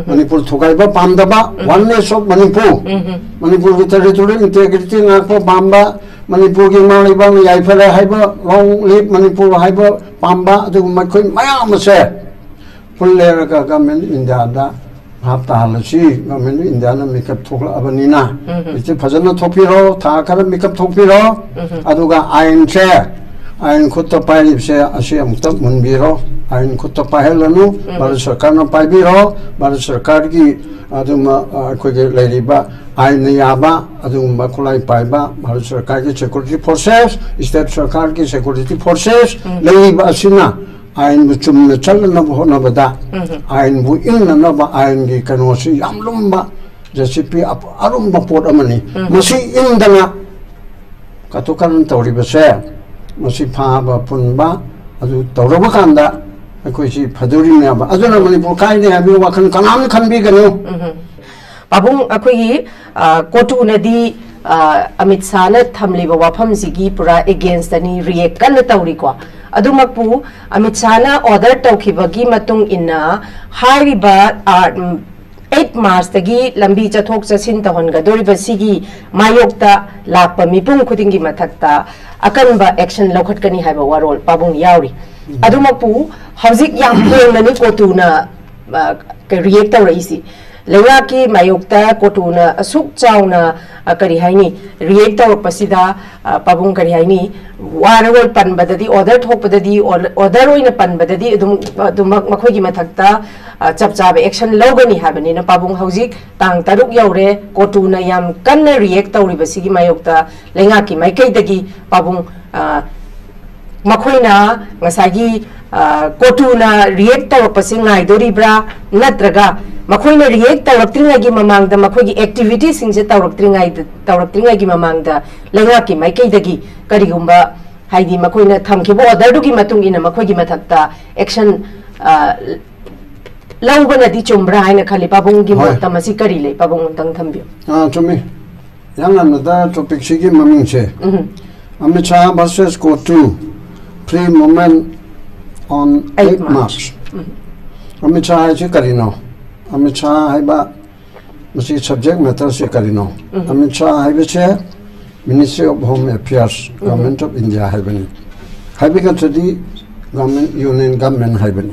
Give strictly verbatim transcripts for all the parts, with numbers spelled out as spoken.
ꯃꯅꯤꯄꯨꯔ ꯊꯨꯒꯥꯏꯕ ꯄꯥꯝꯗꯕ, oneness of Manipur, ꯃꯅꯤꯄꯨꯔꯒꯤ territorial integrity ꯉꯥꯛꯄ ꯄꯥꯝꯕ, ꯃꯅꯤꯄꯨꯔꯒꯤ ꯏꯃꯥ ꯂꯩꯕꯥꯛꯅ ꯌꯥꯏꯐꯔꯦ ꯍꯥꯏꯕ, long live ꯃꯅꯤꯄꯨꯔ ꯍꯥꯏꯕ ꯄꯥꯝꯕ, ꯑꯗꯨꯒꯨꯝꯕ ꯑꯩꯈꯣꯏ ꯃꯌꯥꯝ ꯑꯁꯦ ꯄꯨꯜꯂꯦꯔꯒ Government of Indiaꯗ ꯚꯥꯞ ꯇꯥꯍꯜꯂꯁꯤ꯫ Government of Indiaꯅ ꯃꯤꯀꯞ ꯊꯣꯛꯂꯛꯑꯕꯅꯤꯅ, ꯎꯝ꯫ ꯏꯆꯦ ꯐꯖꯅ ꯊꯣꯛꯄꯤꯔꯣ, ꯊꯥ ꯈꯔ ꯃꯤꯀꯞ ꯊꯣꯛꯄꯤꯔꯣ꯫ ꯎꯝ꯫ ꯑꯗꯨꯒ ꯑꯥꯏꯟꯁꯦ, ꯑꯥꯏꯟ ꯈꯨꯠꯇ ꯄꯥꯏꯔꯤꯕꯁꯦ ꯑꯁꯤ ꯑꯃꯨꯛꯇ ꯃꯨꯟꯕꯤꯔꯣ꯫ ꯑꯥꯏꯟ ꯈꯨꯠꯇ ꯄꯥꯏꯍꯜꯂꯅꯨ꯫ ꯎꯝ꯫ ꯚꯥꯔꯠ ꯁꯔꯀꯥꯔꯅ ꯄꯥꯏꯕꯤꯔꯣ꯫ ꯚꯥꯔꯠ ꯁꯔꯀꯥꯔꯒꯤ ꯑꯗꯨꯝꯕ, ꯑ, ꯑꯩꯈꯣꯏꯒꯤ ꯂꯩꯔꯤꯕ ꯑꯥꯏꯟꯅ ꯌꯥꯕ ꯑꯗꯨꯒꯨꯝꯕ ꯈꯨꯠꯂꯥꯏ ꯄꯥꯏꯕ ꯚꯥꯔꯠ ꯁꯔꯀꯥꯔꯒꯤ security forces, state ꯁꯔꯀꯥꯔꯒꯤ security forces, ꯎꯝ꯫ ꯂꯩꯔꯤꯕ ꯑꯁꯤꯅ ꯑꯥꯏꯟꯕꯨ ꯆꯨꯝꯅ ꯆꯠꯅꯅꯕ ꯍꯣꯠꯅꯕꯗ, ꯎꯝ꯫ ꯑꯥꯏꯟꯕꯨ ꯏꯟꯅꯅꯕ ꯑꯥꯏꯟꯒꯤ ꯀꯩꯅꯣꯁꯤ ꯌꯥꯝ ꯂꯨꯝꯕ, ꯖꯦ ꯁꯤ ꯄꯤ ꯑꯞ-, ꯑꯔꯨꯝꯕ ꯄꯣꯠ ꯑꯃꯅꯤ꯫ ꯎꯝ꯫ ꯃꯁꯤ ꯏꯟꯗꯅ ꯀꯇꯨ ꯀꯔꯟ ꯇꯧꯔꯤꯕꯁꯦ, ꯃꯁꯤ ꯐꯥꯕ ꯄꯨꯟꯕ ꯑꯗꯨ ꯇꯧꯔꯕ ꯀꯥꯟꯗ ꯑꯩꯈꯣꯏꯁꯤ ꯐꯗꯣꯔꯤꯅꯦꯕ꯫ ꯑꯗꯨꯅ ꯃꯅꯤꯄꯨꯔ ꯀꯥꯏꯅꯤ ꯍꯥꯏꯕꯒꯤ ꯋꯥꯈꯜ ꯀꯅꯥꯝ ꯈꯟꯕꯤꯒꯅꯨ꯫ ꯎꯝ꯫ ꯄꯥꯕꯨꯡ, ꯑꯩꯈꯣꯏꯒꯤ, ꯑ, ꯀꯣꯇꯨꯅꯗꯤ, ꯑ, ꯑꯃꯤꯠ ꯁꯥꯍꯅ ꯊꯝꯂꯤꯕ ꯋꯥꯐꯝꯁꯤꯒꯤ ꯄꯨꯔꯥ against ꯑꯅꯤ react ꯀꯟꯅ ꯇꯧꯔꯤꯀꯣ꯫ ꯑꯗꯨꯃꯛꯄꯨ ꯑꯃꯤꯠ ꯁꯥꯍꯅ order ꯇꯧꯈꯤꯕꯒꯤ ꯃꯇꯨꯡ ꯏꯟꯅ ꯍꯥꯏꯔꯤꯕ, ꯑ, ꯎꯝ, eight Marchꯇꯒꯤ ꯂꯝꯕꯤ ꯆꯠꯊꯣꯛ ꯆꯠꯁꯤꯟ ꯇꯧꯍꯟꯒꯗꯧꯔꯤꯕ ꯁꯤꯒꯤ ꯃꯥꯌꯣꯛꯇ ꯂꯥꯛꯄ ꯃꯤꯄꯨꯝ ꯈꯨꯗꯤꯡꯒꯤ ꯃꯊꯛꯇ ꯑꯀꯟꯕ action ꯂꯧꯈꯠꯀꯅꯤ ꯍꯥꯏꯕ ꯋꯥꯔꯣꯜ ꯄꯥꯕꯨꯡ ꯌꯥꯎꯔꯤ꯫ ꯎꯝ꯫ ꯑꯗꯨꯃꯛꯄꯨ ꯍꯧꯖꯤꯛ ꯌꯥꯝ ꯐꯣꯡꯅꯅꯤ ꯀꯣꯇꯨꯅ, ꯑ, react ꯇꯧꯔꯛꯏꯁꯤ꯫ ꯂꯩꯉꯥꯛꯀꯤ ꯃꯥꯌꯣꯛꯇ ꯀꯣꯇꯨꯅ ꯑꯁꯨꯛ ꯆꯥꯎꯅ, ꯑ, ꯀꯔꯤ ꯍꯥꯏꯅꯤ, react ꯇꯧꯔꯛꯄꯁꯤꯗ, ꯑ, ꯄꯥꯕꯨꯡ ꯀꯔꯤ ꯍꯥꯏꯅꯤ, ꯋꯥꯔꯣꯜ ꯄꯟꯕꯗꯗꯤ, order ꯊꯣꯛꯄꯗꯗꯤ, or-, order ꯑꯣꯏꯅ ꯄꯟꯕꯗꯗꯤ ꯑꯗꯨꯝ, ꯑꯗꯨꯃꯛ ꯃꯈꯣꯏꯒꯤ ꯃꯊꯛꯇ, ꯑ, ꯆꯞ ꯆꯥꯕ action ꯂꯧꯒꯅꯤ ꯍꯥꯏꯕꯅꯤꯅ ꯄꯥꯕꯨꯡ ꯍꯧꯖꯤꯛ ꯇꯥꯡ ꯇꯔꯨꯛ ꯌꯧꯔꯦ, ꯀꯣꯇꯨꯅ ꯌꯥꯝ ꯀꯟꯅ react ꯇꯧꯔꯤꯕꯁꯤꯒꯤ ꯃꯥꯌꯣꯛꯇ ꯂꯩꯉꯥꯛꯀꯤ ꯃꯥꯏꯀꯩꯗꯒꯤ ꯄꯥꯕꯨꯡ, ꯑ, ꯃꯈꯣꯏꯅ ꯉꯁꯥꯏꯒꯤ, ꯑ, ꯀꯣꯇꯨꯅ react ꯇꯧꯔꯛꯄꯁꯤ ꯉꯥꯏꯗꯣꯔꯤꯕ꯭ꯔꯥ, ꯅꯠꯇ꯭ꯔꯒ ꯃꯈꯣꯏꯅ react ꯇꯧꯔꯛꯇ꯭ꯔꯤꯉꯩꯒꯤ ꯃꯃꯥꯡꯗ, ꯃꯈꯣꯏꯒꯤ activityꯁꯤꯡꯁꯦ ꯇꯧꯔꯛꯇ꯭ꯔꯤꯉꯩꯗ, ꯇꯧꯔꯛꯇ꯭ꯔꯤꯉꯩꯒꯤ ꯃꯃꯥꯡꯗ ꯂꯩꯉꯥꯛꯀꯤ ꯃꯥꯏꯀꯩꯗꯒꯤ ꯀꯔꯤꯒꯨꯝꯕ, ꯍꯥꯏꯗꯤ ꯃꯈꯣꯏꯅ ꯊꯝꯈꯤꯕ orderꯗꯨꯒꯤ ꯃꯇꯨꯡ ꯏꯟꯅ ꯃꯈꯣꯏꯒꯤ ꯃꯊꯛꯇ action, ꯑ, ꯂꯧꯕꯅꯗꯤ ꯆꯨꯝꯕ꯭ꯔꯥ ꯍꯥꯏꯅ ꯈꯜꯂꯤ? ꯄꯥꯕꯨꯡꯒꯤ ꯍꯣꯏ꯫ ꯃꯣꯠꯇ ꯃꯁꯤ ꯀꯔꯤ ꯂꯩ? ꯄꯥꯕꯨꯡ ꯑꯃꯨꯛꯇꯪ ꯊꯝꯕꯤꯌꯨ꯫ ꯑ, ꯆꯨꯝꯃꯤ꯫ ꯏꯍꯥꯟ ꯍꯥꯟꯕꯗ topicꯁꯤꯒꯤ ꯃꯃꯤꯡꯁꯦ, ꯎꯝ꯫ Amit Shah versus ꯀꯣꯇꯨ, Free Movement on eight eight March꯫ March꯫ ꯎꯝ꯫ ꯑꯃꯤꯠ ꯁꯥꯍ ꯍꯥꯏꯁꯤ ꯀꯔꯤꯅꯣ? ꯑꯃꯤꯠ ꯁꯥꯍ ꯍꯥꯏꯕ ꯃꯁꯤ subject matter ꯁꯦ ꯀꯔꯤꯅꯣ? ꯑꯃꯤꯠ ꯁꯥꯍ ꯍꯥꯏꯕꯁꯦ Ministry of Home Affairs, Government of India ꯍꯥꯏꯕꯅꯤ꯫ ꯍꯥꯏꯕꯤꯒꯗ꯭ꯔꯗꯤ government, union government ꯍꯥꯏꯕꯅꯤ꯫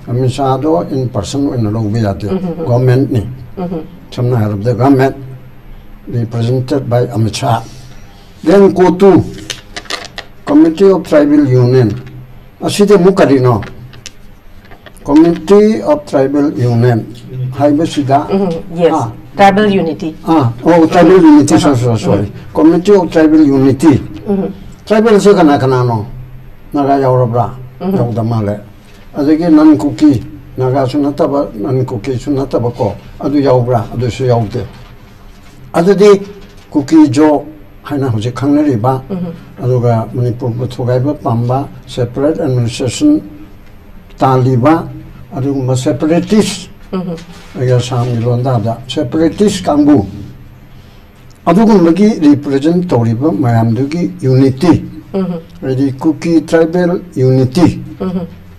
ꯑꯃꯤꯠ ꯁꯥꯍꯗꯣ in person ꯑꯣꯏꯅ ꯂꯧꯕ ꯌꯥꯗꯦ, government ꯅꯤ꯫ ꯁꯝꯅ ꯍꯥꯏꯔꯕꯗ government represented by Amit Shah. Then ꯀꯣꯇꯨ, Committee of Tribal Union꯫ ꯑꯁꯤꯗꯤ ꯑꯃꯨꯛ ꯀꯔꯤꯅꯣ? Committee of Tribal Union ꯍꯥꯏꯕꯁꯤꯗ, Yes, ꯑꯥ, tribal unity. ꯑꯥ, ꯑꯣ, Tribal Unity, sorry, sorry, sorry. Committee of Tribal Unity꯫ Tribal ꯁꯦ ꯀꯅꯥ ꯀꯅꯥꯅꯣ? ꯅꯥꯒꯥ ꯌꯥꯎꯔꯕ꯭ꯔꯥ? ꯌꯥꯎꯗ ꯃꯥꯜꯂꯦ꯫ ꯑꯗꯒꯤ non Kuki, ꯅꯥꯒꯥꯁꯨ ꯅꯠꯇꯕ, non Kuki ꯁꯨ ꯅꯠꯇꯕꯀꯣ, ꯑꯗꯨ ꯌꯥꯎꯕ꯭ꯔꯥ? ꯑꯗꯨꯁꯨ ꯌꯥꯎꯗꯦ꯫ ꯑꯗꯨꯗꯤ ꯀꯨꯀꯤ ꯖꯣ ꯍꯥꯏꯅ ꯍꯧꯖꯤꯛ ꯈꯪꯅꯔꯤꯕ, ꯑꯗꯨꯒ ꯃꯅꯤꯄꯨꯔꯕꯨ ꯊꯨꯒꯥꯏꯕ ꯄꯥꯝꯕ, separate administration ꯇꯥꯜꯂꯤꯕ, ꯑꯗꯨꯒꯨꯝꯕ separatist, ꯑꯩꯒꯤ ꯑꯁꯥꯝꯒꯤ ꯂꯣꯟꯗꯥꯗ separatist ꯀꯥꯡꯕꯨ, ꯑꯗꯨꯒꯨꯝꯕꯒꯤ represent ꯇꯧꯔꯤꯕ ꯃꯌꯥꯝꯗꯨꯒꯤ unity, ꯍꯥꯏꯗꯤ Kuki tribal unity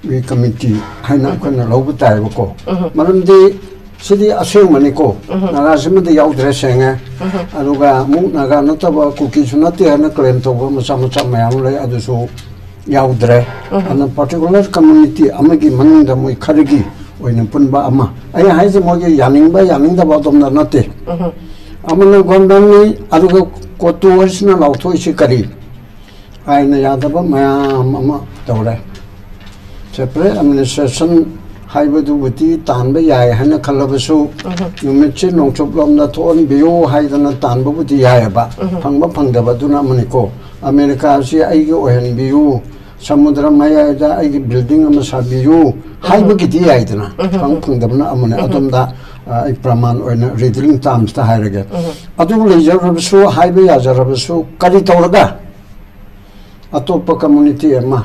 ꯒꯤ committee ꯍꯥꯏꯅ ꯑꯩꯈꯣꯏꯅ ꯂꯧꯕ ꯇꯥꯏꯌꯦꯕꯀꯣ꯫ ꯃꯔꯝꯗꯤ ꯁꯤꯗꯤ ꯑꯁꯦꯡꯕꯅꯤꯀꯣ, ꯅꯥꯒꯥꯁꯤꯃꯗꯤ ꯌꯥꯎꯗ꯭ꯔꯦ, ꯁꯦꯡꯉꯦ꯫ ꯑꯗꯨꯒ ꯑꯃꯨꯛ ꯅꯥꯒꯥ ꯅꯠꯇꯕ ꯀꯨꯀꯤꯁꯨ ꯅꯠꯇꯦ ꯍꯥꯏꯅ claim ꯇꯧꯕ ꯃꯆꯥ ꯃꯆꯥ ꯃꯌꯥꯝ ꯂꯩ, ꯑꯗꯨꯁꯨ ꯌꯥꯎꯗ꯭ꯔꯦ꯫ ꯑꯗꯨꯅ particular community ꯑꯃꯒꯤ ꯃꯅꯨꯡꯗ ꯃꯣꯏ ꯈꯔꯒꯤ ꯑꯣꯏꯅ ꯄꯨꯟꯕ ꯑꯃ, ꯑꯩ ꯍꯥꯏꯁꯦ ꯃꯣꯏꯒꯤ ꯌꯥꯅꯤꯡꯕ ꯌꯥꯅꯤꯡꯗꯕ ꯑꯗꯣꯝꯗ ꯅꯠꯇꯦ꯫ ꯑꯃꯅ government ꯅꯤ, ꯑꯗꯨꯒ ꯀꯣꯇꯨ ꯍꯥꯏꯁꯤꯅ ꯂꯥꯎꯊꯣꯛꯏꯁꯤ ꯀꯔꯤ? ꯑꯥꯏꯟꯅ ꯌꯥꯗꯕ ꯃꯌꯥꯝ ꯑꯃ ꯇꯧꯔꯦ꯫ Separate administration ꯍꯥꯏꯕꯗꯨꯕꯨꯗꯤ ꯇꯥꯟꯕ ꯌꯥꯏ ꯍꯥꯏꯅ ꯈꯜꯂꯕꯁꯨ, ꯅꯨꯃꯤꯠꯁꯤ ꯅꯣꯡꯆꯨꯞꯂꯣꯝꯗ ꯊꯣꯛꯍꯟꯕꯤꯌꯨ ꯍꯥꯏꯗꯅ ꯇꯥꯟꯕꯕꯨꯗꯤ ꯌꯥꯏꯑꯕ, ꯐꯪꯕ ꯐꯪꯗꯕ ꯑꯗꯨꯅ ꯑꯃꯅꯤꯀꯣ꯫ ꯑꯃꯦꯔꯤꯀꯥꯁꯤ ꯑꯩꯒꯤ ꯑꯣꯏꯍꯟꯕꯤꯌꯨ, ꯁꯃꯨꯗ꯭ꯔ ꯃꯌꯥꯏꯗ ꯑꯩꯒꯤ building ꯑꯃ ꯁꯥꯕꯤꯌꯨ ꯍꯥꯏꯕꯒꯤꯗꯤ ꯌꯥꯏꯗꯅ, ꯐꯪ ꯐꯪꯗꯕꯅ ꯑꯃꯅꯤ꯫ ꯑꯗꯣꯝꯗ, ꯑ, ꯑꯩ ꯄ꯭ꯔꯃꯥꯟ ꯑꯣꯏꯅ riddling terms ꯇ ꯍꯥꯏꯔꯒꯦ꯫ ꯑꯗꯨ ꯂꯩꯖꯔꯕꯁꯨ, ꯍꯥꯏꯕ ꯌꯥꯖꯔꯕꯁꯨ, ꯀꯔꯤ ꯇꯧꯔꯒ ꯑꯇꯣꯞꯄ community ꯑꯃ,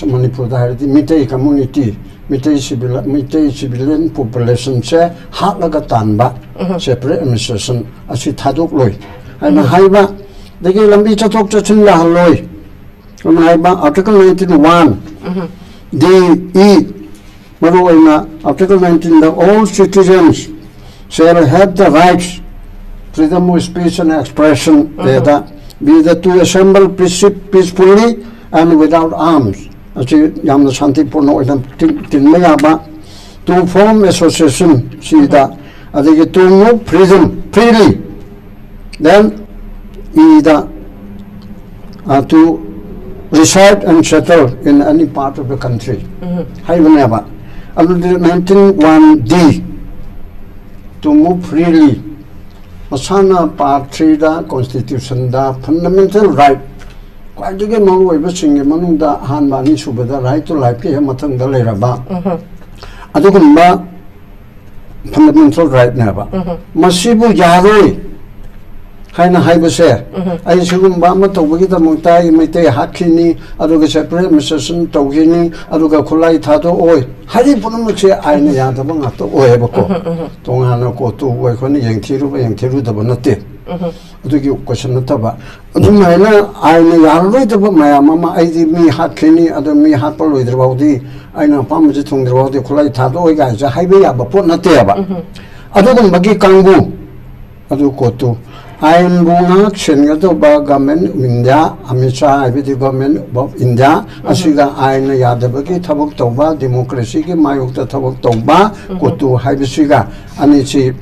ꯃꯅꯤꯄꯨꯔꯗ ꯍꯥꯏꯔꯗꯤ Meitei community, Meitei civil, Meitei civilian population ꯁꯦ ꯍꯥꯠꯂꯒ ꯇꯥꯟꯕ separate administration ꯑꯁꯤ ꯊꯥꯗꯣꯛꯂꯣꯏ ꯍꯥꯏꯅ ꯍꯥꯏꯕ, ꯑꯗꯒꯤ ꯂꯝꯕꯤ ꯆꯠꯊꯣꯛ ꯆꯠꯁꯤꯟ ꯌꯥꯍꯜꯂꯣꯏ ꯍꯥꯏꯅ ꯍꯥꯏꯕ, Article ninety one D E ꯃꯔꯨꯑꯣꯏꯅ Article nineteenꯗ all citizens shall have the rights, freedom of speech and expression, ꯗꯦꯗ ꯕꯤꯗ to assemble peace- peacefully and without arms, ꯑꯁꯤ ꯌꯥꯝꯅ ꯁꯥꯟꯇꯤꯄꯨꯔꯅ ꯑꯣꯏꯅ ꯇꯤꯟ- ꯇꯤꯟꯕ ꯌꯥꯕ, to form association, ꯁꯤꯗ ꯑꯗꯒꯤ to move freedom freely, then ꯏꯗ uh, to reside and settle in any part of the country ꯍꯥꯏꯕꯅꯦꯕ꯫ ꯑꯗꯨꯗꯤ nineteen one D to move freely, ꯃꯁꯥꯅ part threeꯗ constitutionꯗ fundamental right, ꯈ꯭ꯋꯥꯏꯗꯒꯤ ꯃꯔꯨꯑꯣꯏꯕꯁꯤꯡꯒꯤ ꯃꯅꯨꯡꯗ ꯑꯍꯥꯟꯕ, ꯑꯅꯤꯁꯨꯕꯗ right to lifeꯀꯤ ꯍꯦꯛ ꯃꯊꯪꯗ ꯂꯩꯔꯕ ꯑꯗꯨꯒꯨꯝꯕ fundamental rightꯅꯦꯕ꯫ ꯃꯁꯤꯕꯨ ꯌꯥꯔꯣꯏ ꯍꯥꯏꯅ ꯍꯥꯏꯕꯁꯦ, ꯑꯩ ꯁꯤꯒꯨꯝꯕ ꯑꯃ ꯇꯧꯕꯒꯤꯗꯃꯛꯇ ꯑꯩ ꯃꯩꯇꯩ ꯍꯥꯠꯈꯤꯅꯤ, ꯑꯗꯨꯒ separate administration ꯇꯧꯈꯤꯅꯤ, ꯑꯗꯨꯒ ꯈꯨꯠꯂꯥꯏ ꯊꯥꯗꯣꯛꯑꯣꯏ ꯍꯥꯏꯔꯤꯕ ꯄꯨꯝꯅꯃꯛꯁꯦ ꯑꯥꯏꯟꯅ ꯌꯥꯗꯕ ꯉꯥꯛꯇ ꯑꯣꯏꯌꯦꯕꯀꯣ꯫ ꯇꯣꯉꯥꯟꯅ ꯀꯣꯔꯠꯇꯨ ꯑꯩꯈꯣꯏꯅ ꯌꯦꯡꯊꯤꯔꯨꯕ ꯌꯦꯡꯊꯤꯔꯨꯗꯕ ꯅꯠꯇꯦ꯫ ꯑꯗꯨꯒꯤ question ꯅꯠꯇꯕ, ꯑꯗꯨꯃꯥꯏꯅ ꯑꯥꯏꯟꯅ ꯌꯥꯔꯔꯣꯏꯗꯕ ꯃꯌꯥꯝ ꯑꯃ, ꯑꯩꯗꯤ ꯃꯤ ꯍꯥꯠꯈꯤꯅꯤ, ꯑꯗꯣ ꯃꯤ ꯍꯥꯠꯄ ꯂꯣꯏꯗ꯭ꯔꯤꯐꯥꯎꯗꯤ, ꯑꯩꯅ ꯑꯄꯥꯝꯕꯁꯦ ꯊꯨꯡꯗ꯭ꯔꯤꯐꯥꯎꯗꯤ ꯈꯨꯠꯂꯥꯏ ꯊꯥꯗꯣꯛꯑꯣꯏ ꯀꯥꯏꯁꯦ ꯍꯥꯏꯕ ꯌꯥꯕ ꯄꯣꯠ ꯅꯠꯇꯦꯕ꯫ ꯑꯗꯨꯒꯨꯝꯕꯒꯤ ꯀꯥꯡꯕꯨ ꯑꯗꯨ ꯀꯣꯔꯠꯇꯨ, ꯑꯥꯏꯟꯕꯨ ꯉꯥꯛ ꯁꯦꯟꯒꯗꯧꯕ Government of India, Amit Shah ꯍꯥꯏꯕꯗꯤ Government of India, ꯑꯁꯤꯒ ꯑꯥꯏꯟꯅ ꯌꯥꯗꯕꯒꯤ ꯊꯕꯛ ꯇꯧꯕ, democracyꯒꯤ ꯃꯥꯌꯣꯛꯇ ꯊꯕꯛ ꯇꯧꯕ ꯀꯣꯔꯠꯇꯨ ꯍꯥꯏꯕꯁꯤꯒ ꯑꯅꯤꯁꯤ,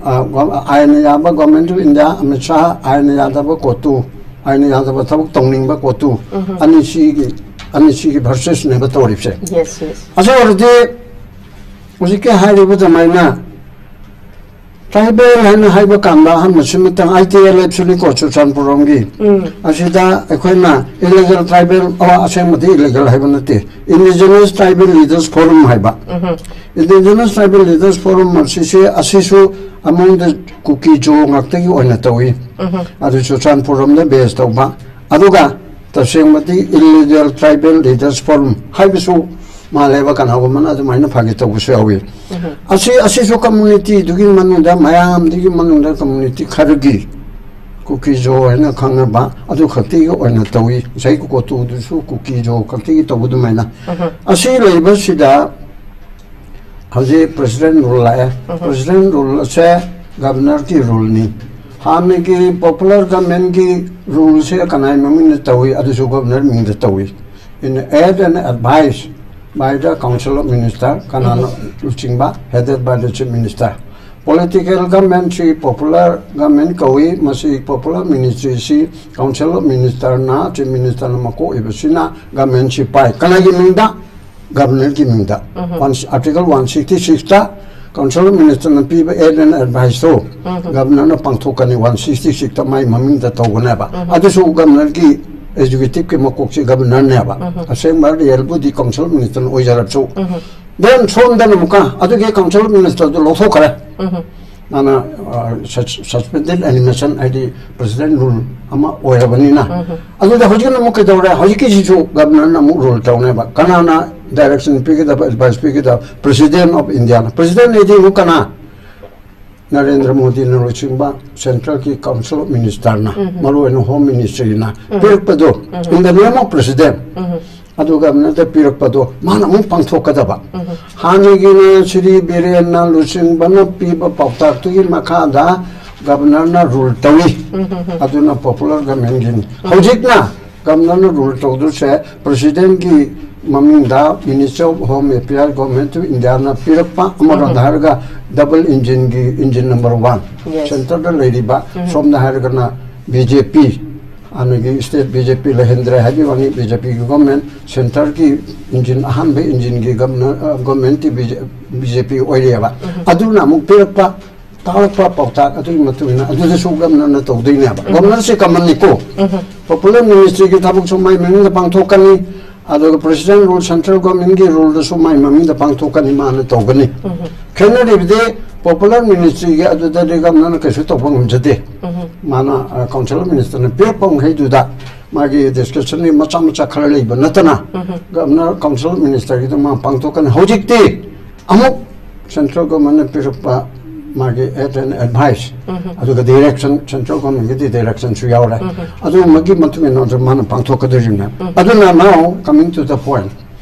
ꯑ, ꯑꯥꯏꯟꯅ ꯌꯥꯕ Government of India, Amit Shah, ꯑꯥꯏꯟꯅ ꯌꯥꯗꯕ ꯀꯣꯔꯠꯇꯨ, ꯑꯥꯏꯟꯅ ꯌꯥꯗꯕ ꯊꯕꯛ ꯇꯧꯅꯤꯡꯕ ꯀꯣꯔꯠꯇꯨ, ꯑꯅꯤꯁꯤꯒꯤ, ꯑꯅꯤꯁꯤꯒꯤ versusꯅꯦꯕ ꯇꯧꯔꯤꯕꯁꯦ꯫ Yes, yes. ꯑꯗꯨ ꯑꯣꯏꯔꯗꯤ ꯍꯧꯖꯤꯛꯀꯤ ꯍꯥꯏꯔꯤꯕ ꯑꯗꯨꯃꯥꯏꯅ tribal ꯍꯥꯏꯅ ꯍꯥꯏꯕ ꯀꯥꯟꯗ ꯑꯍꯥꯟꯕꯁꯤꯃꯇꯪ, ITLFꯁꯨꯅꯤꯀꯣ, ꯆꯨꯔꯆꯥꯟꯄꯨꯔ ꯔꯣꯝꯒꯤ꯫ ꯑꯁꯤꯗ ꯑꯩꯈꯣꯏꯅ illegal tribal, ꯑꯣ, ꯑꯁꯦꯡꯕꯗꯤ illegal ꯍꯥꯏꯕ ꯅꯠꯇꯦ, Indigenous Tribal Leaders Forum ꯍꯥꯏꯕ꯫ Indigenous Tribal Leaders Forum ꯑꯁꯤꯁꯦ, ꯑꯁꯤꯁꯨ among the ꯀꯨꯀꯤ ꯖꯣ ꯉꯥꯛꯇꯒꯤ ꯑꯣꯏꯅ ꯇꯧꯏ꯫ ꯑꯗꯨ ꯆꯨꯔꯆꯥꯟꯄꯨꯔ ꯔꯣꯝꯗ base ꯇꯧꯕ꯫ ꯑꯗꯨꯒ ꯇꯁꯦꯡꯕꯗꯤ Illegal Tribal Leaders Forum ꯍꯥꯏꯕꯁꯨ ꯃꯥꯜꯂꯦꯕ, ꯀꯅꯥꯒꯨꯝꯕꯅ ꯑꯗꯨꯃꯥꯏꯅ ꯐꯥꯒꯤ ꯇꯧꯕꯁꯨ ꯌꯥꯎꯏ꯫ ꯑꯁꯤ, ꯑꯁꯤꯁꯨ communityꯗꯨꯒꯤ ꯃꯅꯨꯡꯗ, ꯃꯌꯥꯝꯗꯨꯒꯤ ꯃꯅꯨꯡꯗ community ꯈꯔꯒꯤ, ꯀꯨꯀꯤ ꯖꯣ ꯍꯥꯏꯅ ꯈꯪꯅꯕ, ꯑꯗꯨ ꯈꯛꯇꯤꯒꯤ ꯑꯣꯏꯅ ꯇꯧꯏ꯫ ꯉꯁꯥꯏ ꯀꯣꯇꯨꯗꯨꯁꯨ ꯀꯨꯀꯤ ꯖꯣ ꯈꯛꯇꯤꯒꯤ ꯇꯧꯕ ꯑꯗꯨꯃꯥꯏꯅ꯫ ꯑꯁꯤ ꯂꯩꯕꯁꯤꯗ ꯍꯧꯖꯤꯛ president rule ꯂꯥꯛꯑꯦ꯫ President rule ꯑꯁꯦ governorꯒꯤ ruleꯅꯤ꯫ ꯍꯥꯟꯅꯒꯤ popular governmentꯀꯤ ruleꯁꯦ ꯀꯅꯥꯒꯤ ꯃꯃꯤꯡꯗ ꯇꯧꯏ? ꯑꯗꯨꯁꯨ governor ꯃꯤꯡꯗ ꯇꯧꯏ꯫ In aid and advice by the Council of Minister, ꯀꯅꯥꯅ ꯂꯨꯆꯤꯡꯕ? Headed by the Chief Minister꯫ Political governmentꯁꯤ popular government ꯀꯧꯏ꯫ ꯃꯁꯤ popular ministryꯁꯤ Council of Ministerꯅ, Chief Ministerꯅ ꯃꯀꯣꯛ ꯑꯣꯏꯕꯁꯤꯅ governmentꯁꯤ ꯄꯥꯏ꯫ ꯀꯅꯥꯒꯤ ꯃꯤꯡꯗ? Governorꯒꯤ ꯃꯤꯡꯗ꯫ One, Article one sixty sixꯇ Council of Ministerꯅ ꯄꯤꯕ aid and adviceꯇꯣ governorꯅ ꯄꯥꯡꯊꯣꯛꯀꯅꯤ꯫ One sixty sixꯇ ꯃꯥꯏ ꯃꯃꯤꯡꯗ ꯇꯧꯒꯅꯦꯕ꯫ ꯑꯗꯨꯁꯨ governorꯒꯤ, executiveꯀꯤ ꯃꯀꯣꯛꯁꯤ governorꯅꯦꯕ꯫ ꯑꯁꯦꯡꯕ realꯕꯨꯗꯤ Council of Ministerꯅ ꯑꯣꯏꯖꯔꯕꯁꯨ꯫ Then ꯁꯣꯝꯗꯅ ꯑꯃꯨꯛꯀ ꯑꯗꯨꯒꯤ Council of Ministerꯗꯨ ꯂꯧꯊꯣꯛꯈ꯭ꯔꯦ꯫ ꯃꯥꯅ, ꯑ, sus-, suspended animation ꯍꯥꯏꯗꯤ president rule ꯑꯃ ꯑꯣꯏꯔꯕꯅꯤꯅ꯫ ꯑꯗꯨꯗ ꯍꯧꯖꯤꯛꯅ ꯑꯃꯨꯛ ꯀꯩꯗꯧꯔꯦ? ꯍꯧꯖꯤꯛꯀꯤꯁꯤꯁꯨ governorꯅ ꯑꯃꯨꯛ rule ꯇꯧꯅꯦꯕ꯫ ꯀꯅꯥꯅ direction ꯄꯤꯒꯗꯕ, advice ꯄꯤꯒꯗꯕ? President of Indiaꯅ꯫ President ꯍꯥꯏꯗꯤ ꯑꯃꯨꯛ ꯀꯅꯥ? ꯅꯔꯦꯟꯗ꯭ꯔ ꯃꯣꯗꯤꯅ ꯂꯨꯆꯤꯡꯕ centralꯒꯤ Council of Ministerꯅ, ꯃꯔꯨꯑꯣꯏꯅ Home Ministryꯅ ꯄꯤꯔꯛꯄꯗꯣ, in the name of president, ꯑꯗꯨ governorꯗ ꯄꯤꯔꯛꯄꯗꯣ ꯃꯥꯅ ꯑꯃꯨꯛ ꯄꯥꯡꯊꯣꯛꯀꯗꯕ꯫ ꯍꯥꯟꯅꯒꯤꯅ ꯁ꯭ꯔꯤ ꯕꯤꯔꯦꯟꯅ ꯂꯨꯆꯤꯡꯕꯅ ꯄꯤꯕ ꯄꯥꯎꯇꯥꯛꯇꯨꯒꯤ ꯃꯈꯥꯗ governorꯅ rule ꯇꯧꯏ꯫ ꯑꯗꯨꯅ popular governmentꯒꯤꯅꯤ꯫ ꯍꯧꯖꯤꯛꯅ governorꯅ rule ꯇꯧꯗꯣꯏꯁꯦ presidentꯀꯤ ꯃꯃꯤꯡꯗ Ministry of Home Affairs, Government of Indiaꯅ ꯄꯤꯔꯛꯄ, ꯑꯃꯔꯣꯝꯗ ꯍꯥꯏꯔꯒ double engineꯒꯤ engine number one, Yes. centreꯗ ꯂꯩꯔꯤꯕ, ꯁꯣꯝꯗ ꯍꯥꯏꯔꯒꯅ BJP, ꯍꯥꯟꯅꯒꯤ state BJP ꯂꯩꯍꯟꯗ꯭ꯔꯦ ꯍꯥꯏꯕꯒꯤ ꯋꯥꯅꯤ, BJPꯒꯤ government, centreꯒꯤ engine, ꯑꯍꯥꯟꯕ engineꯒꯤ governor, ꯑ, governmentꯇꯤ BJP ꯑꯣꯏꯔꯤꯑꯕ꯫ ꯑꯗꯨꯅ ꯑꯃꯨꯛ ꯄꯤꯔꯛꯄ ꯇꯥꯔꯛꯄ ꯄꯥꯎꯇꯥꯛ ꯑꯗꯨꯒꯤ ꯃꯇꯨꯡ ꯏꯟꯅ ꯑꯗꯨꯗꯁꯨ governorꯅ ꯇꯧꯗꯣꯏꯅꯦꯕ꯫ Governorꯁꯦ commonꯅꯤꯀꯣ꯫ Popular ministryꯒꯤ ꯊꯕꯛꯁꯨ ꯃꯥꯏ ꯃꯃꯤꯡꯗ ꯄꯥꯡꯊꯣꯛꯀꯅꯤ, ꯑꯗꯨꯒ president rule, central governmentꯀꯤ ruleꯗꯁꯨ ꯃꯥꯏ ꯃꯃꯤꯡꯗ ꯄꯥꯡꯊꯣꯛꯀꯅꯤ, ꯃꯥꯅ ꯇꯧꯒꯅꯤ꯫ ꯈꯦꯠꯅꯔꯤꯕꯗꯤ popular ministryꯒꯤ ꯑꯗꯨꯗꯗꯤ governorꯅ ꯀꯩꯁꯨ ꯇꯧꯕ ꯉꯝꯖꯗꯦ꯫ ꯃꯥꯅ, ꯑ, Council of Ministerꯅ ꯄꯤꯔꯛꯄ ꯃꯈꯩꯗꯨꯗ ꯃꯥꯒꯤ discretionꯒꯤ ꯃꯆꯥ ꯃꯆꯥ ꯈꯔ ꯂꯩꯕ ꯅꯠꯇꯅ, governor, Council of Ministerꯒꯤꯗ ꯃꯥ ꯄꯥꯡꯊꯣꯛꯀꯅꯤ꯫ ꯍꯧꯖꯤꯛꯇꯤ ꯑꯃꯨꯛ central governmentꯅ ꯄꯤꯔꯛꯄ ꯃꯥꯒꯤ aid and advice, ꯑꯗꯨꯒ direction, central governmentꯀꯤꯗꯤ directionꯁꯨ ꯌꯥꯎꯔꯦ꯫ ꯑꯗꯨꯒꯨꯝꯕꯒꯤ ꯃꯇꯨꯡ ꯏꯟꯅ ꯑꯗꯨ ꯃꯥꯅ ꯄꯥꯡꯊꯣꯛꯀꯗꯧꯔꯤꯕꯅꯦ꯫ ꯑꯗꯨꯅ now coming to the point,